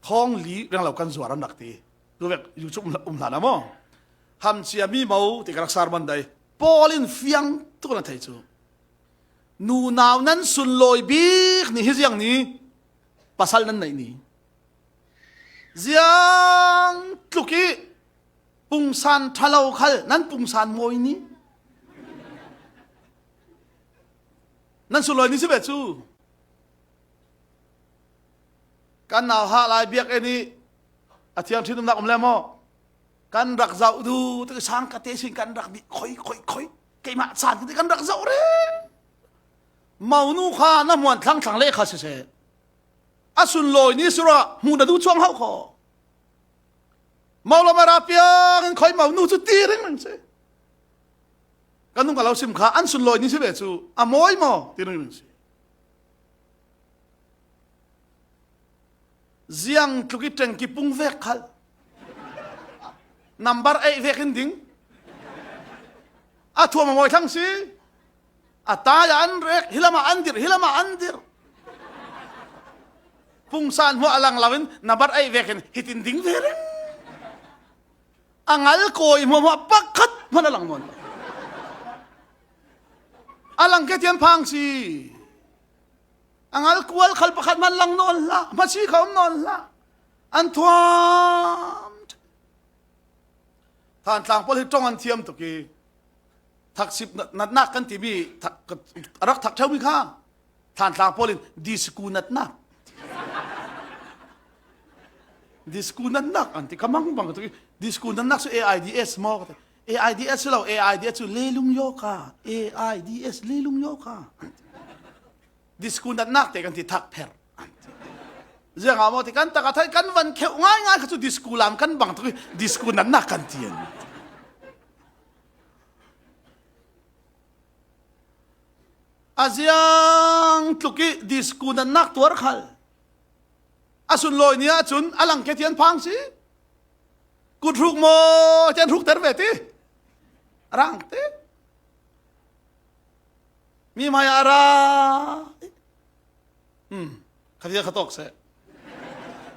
thawng li renglo kan zuar an rak ti. Tuvek YouTube um hlan a maw? Ham ciami mo ti ka rak sermon dai. Paul in fiang tuk na thei cu nunau nan sunlawi bik ni hi ziang ni pasal nan neih ni. Ziang tluk i pungsan ṭhalo khal nan pungsan mawi ni. Nan sunlawi ni si ve cu. Kan nauhak lai biakinn i a thiang ṭhin umnak um le maw? Kan rak zoh duh tuk i sang ka te sin kan rak bih khoi, khoi, khoi. Keimah caan ka ti kan rak zoh reng. Monu kha na hmuan thlang thlang le kha siseh. A sunlawi ni sura hmuh na duh cuang hauh kho. Mo lam a ra piang in khoi mo nu cu ti ringring si. Kan nung ka lo sim kha an sunlawi ni si ve cu a mawi maw ti ringring si. Ziang tluk i ṭeng kipung vek khal. Nambar eight vek in ding. A thuam a mawi thlang si. A tai ah an rek, hi lamah an dirh, hi lamah an dirh. Pungsan hmuah a lang loin nambar eight vekin hitin ding ve reng. A ngal kawi hmuahhmuah pakhat hman a lang nawn lo. A lang ke tian phang si. A ngal kual khal pakhat hman lang nawn hlah, hmasi kha um nawn hlah. An thuam. Thantlang pawl hi ṭawng an thiam tuk i, thaksip nat-, natnak kan timi, thak-, a rak thak ṭheu mi kha. Thantlang pawl in disco natnak. Disco natnak an ti, ka mangbang tuk i, disco natnak chu A I D S maw ka ti. A I D S chu lo, A I D S chu leilung yoga, A I D S leilung yoga. Disco natnak te kan ti thak pher. Ziang a maw ti kan tak a thai kan van kheuh ngaingai kha chu disco lam kan bang tuk i, disco natnak kan ti an. A ziang tluk i disco natnak tuar khal. A sunlawi ni ah chun a lang ke ti an phang si. Kut hruk maw ti an hruk ter ve ti. A rang ti. Mi hmai a ra. Hmm. Kha zia kha tawk seh.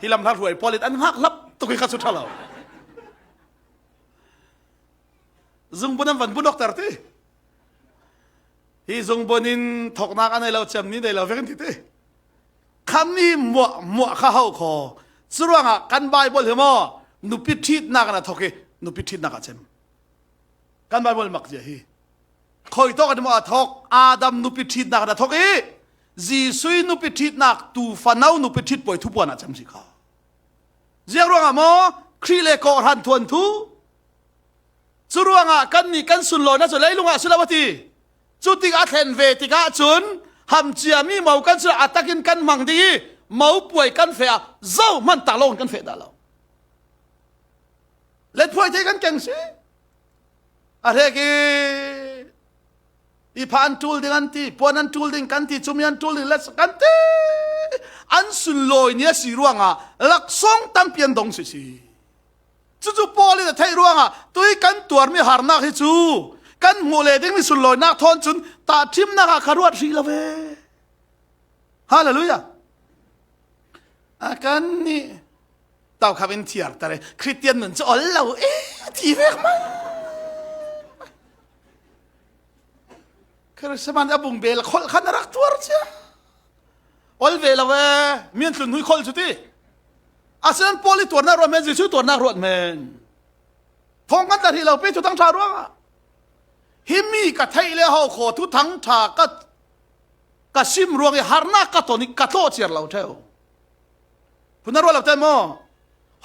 Hi lam hla hruai pawl in an ngak hlap tuk i kha chu ṭha lo. Zungbun an van bu nawk ter ti. Hi zungbun in thawknak a nei lo cem ni nei lo vek in ti ti. Khami muah muah kha hau khaw. Churuangah kan Bible hi maw? Nupi ṭhitnak an a thawk i, nupi ṭhitnak a cem. Kan Bible mak zia hi. Khawi tawk an maw a thawk? Adam nupi ṭhitnak an a thawk i, Jesuh nupi ṭhitnak, tu fanau nupi ṭhit puai thupuan a cem si kha. Ziang ruangah maw? Khrih le kawhhran thuanthu. Churuangah kannih kan sunlawina chu leilungah si lo a ti. Cutik a thlen ve tikah cun hamcia mi mo kan si lo, a takin kan hmang ding i, mopuai kan feh a, zohman tak lawng kan feh dah lo. Letphuai thei kan keng si. A hrek i, i pha an ṭul ding an ti, puan an ṭul ding kan ti, cumi an ṭul ding let kan ti. An sunlawi ni a si ruangah laksawng tampi an dong si si. Cucu Paul in a theih ruangah tui kan tuarmi harnak hi cu kan hmuh leh dingmi sunlawinak thawn cun tahṭhimnak ah ka ruat hrih lo ve. Hallelujah. A kannih taukhap in thiar ta re, Khristian nun cu ol lo e, ti vek mai. Khristian a bung bel kholh khan a rak tuar cia. Ol ve lo e, mian tlun hnui kholh cu ti. A sinan Paul i tuarnak ruat men, Jesuh tuarnak ruat men. Thawng kan tla hrih lo pe thuthang ṭha ruangah. Himi ka theih le ho khaw thuthang ṭha ka, ka sim ruang i harnak ka ton i ka tlawh ciar lo ṭheu. Phun a ruah lo te maw?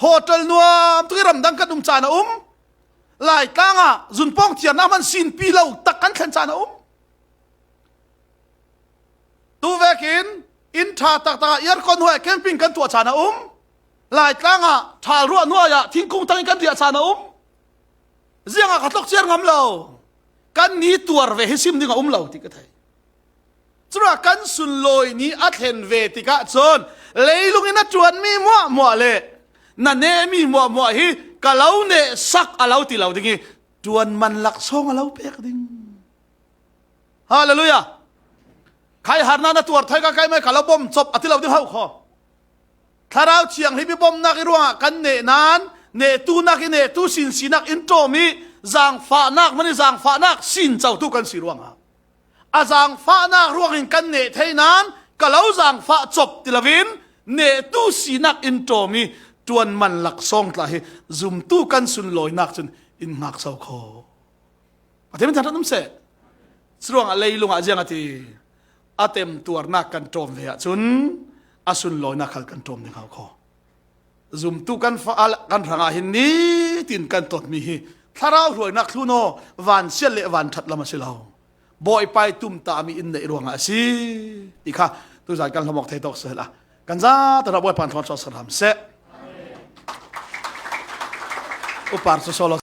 Hotel nuam tuk i ramdang kan um caan a um. Laitlang ah zunpawng thiarnak hman sinpi lo tak kan thlen caan a um. Tu vekin inn ṭha taktak ah aircon huai camping kan tuah caan a um. Laitlang ah ṭhal ruah hnuai ah thingkung tangin kan riah caan a um. Ziangah ka tlok ciar ngam lo. Kan ni tuar ve hi sim ding a um lo ti ka thei. Curuah kan sunlawi ni a thlen ve tikah cun leilung in a ṭuanmi muahmuah le na nehmi muahmuah hi ka lo nehsak a lo ti lo ding i ṭuan man laksawng a lo pek ding. Hallelujah. Khai harnak na tuar thai ka kai mai ka lo bom cop a ti lo ding ho kho. Thlarau Thianghlim i bomnak i ruangah kan neh nain nehtunak i nehtu sinsinak in ṭawm i zangfahnak hman i zangfahnak sin cotu kan si ruangah a zangfahnak ruangin kan neh thei nain ka lo zangfah cop ti loin nehtu sinak in ṭawm i ṭuan man laksawng tla hi zumtu kan sunlawinak cun in ngakso kho. Pathian min thangṭhat um seh. Curuangah leilungah ziang a ti, a temtuarnak kan ṭawm ve ahcun a sunlawinak khal kan ṭawm ding hau kho. Zumtu kan fa-, kan hrangah hin nitin kan totmi hi thlarau hruainak thlun aw, vansiat le vanṭhat lam a si lo. Bawipa i tumtahmi in neih ruangah a si ti kha tuzan kan hlamawk thei tawk sehla kan zate hna Bawipa in thluachuah ser hram seh. Upar cu solo.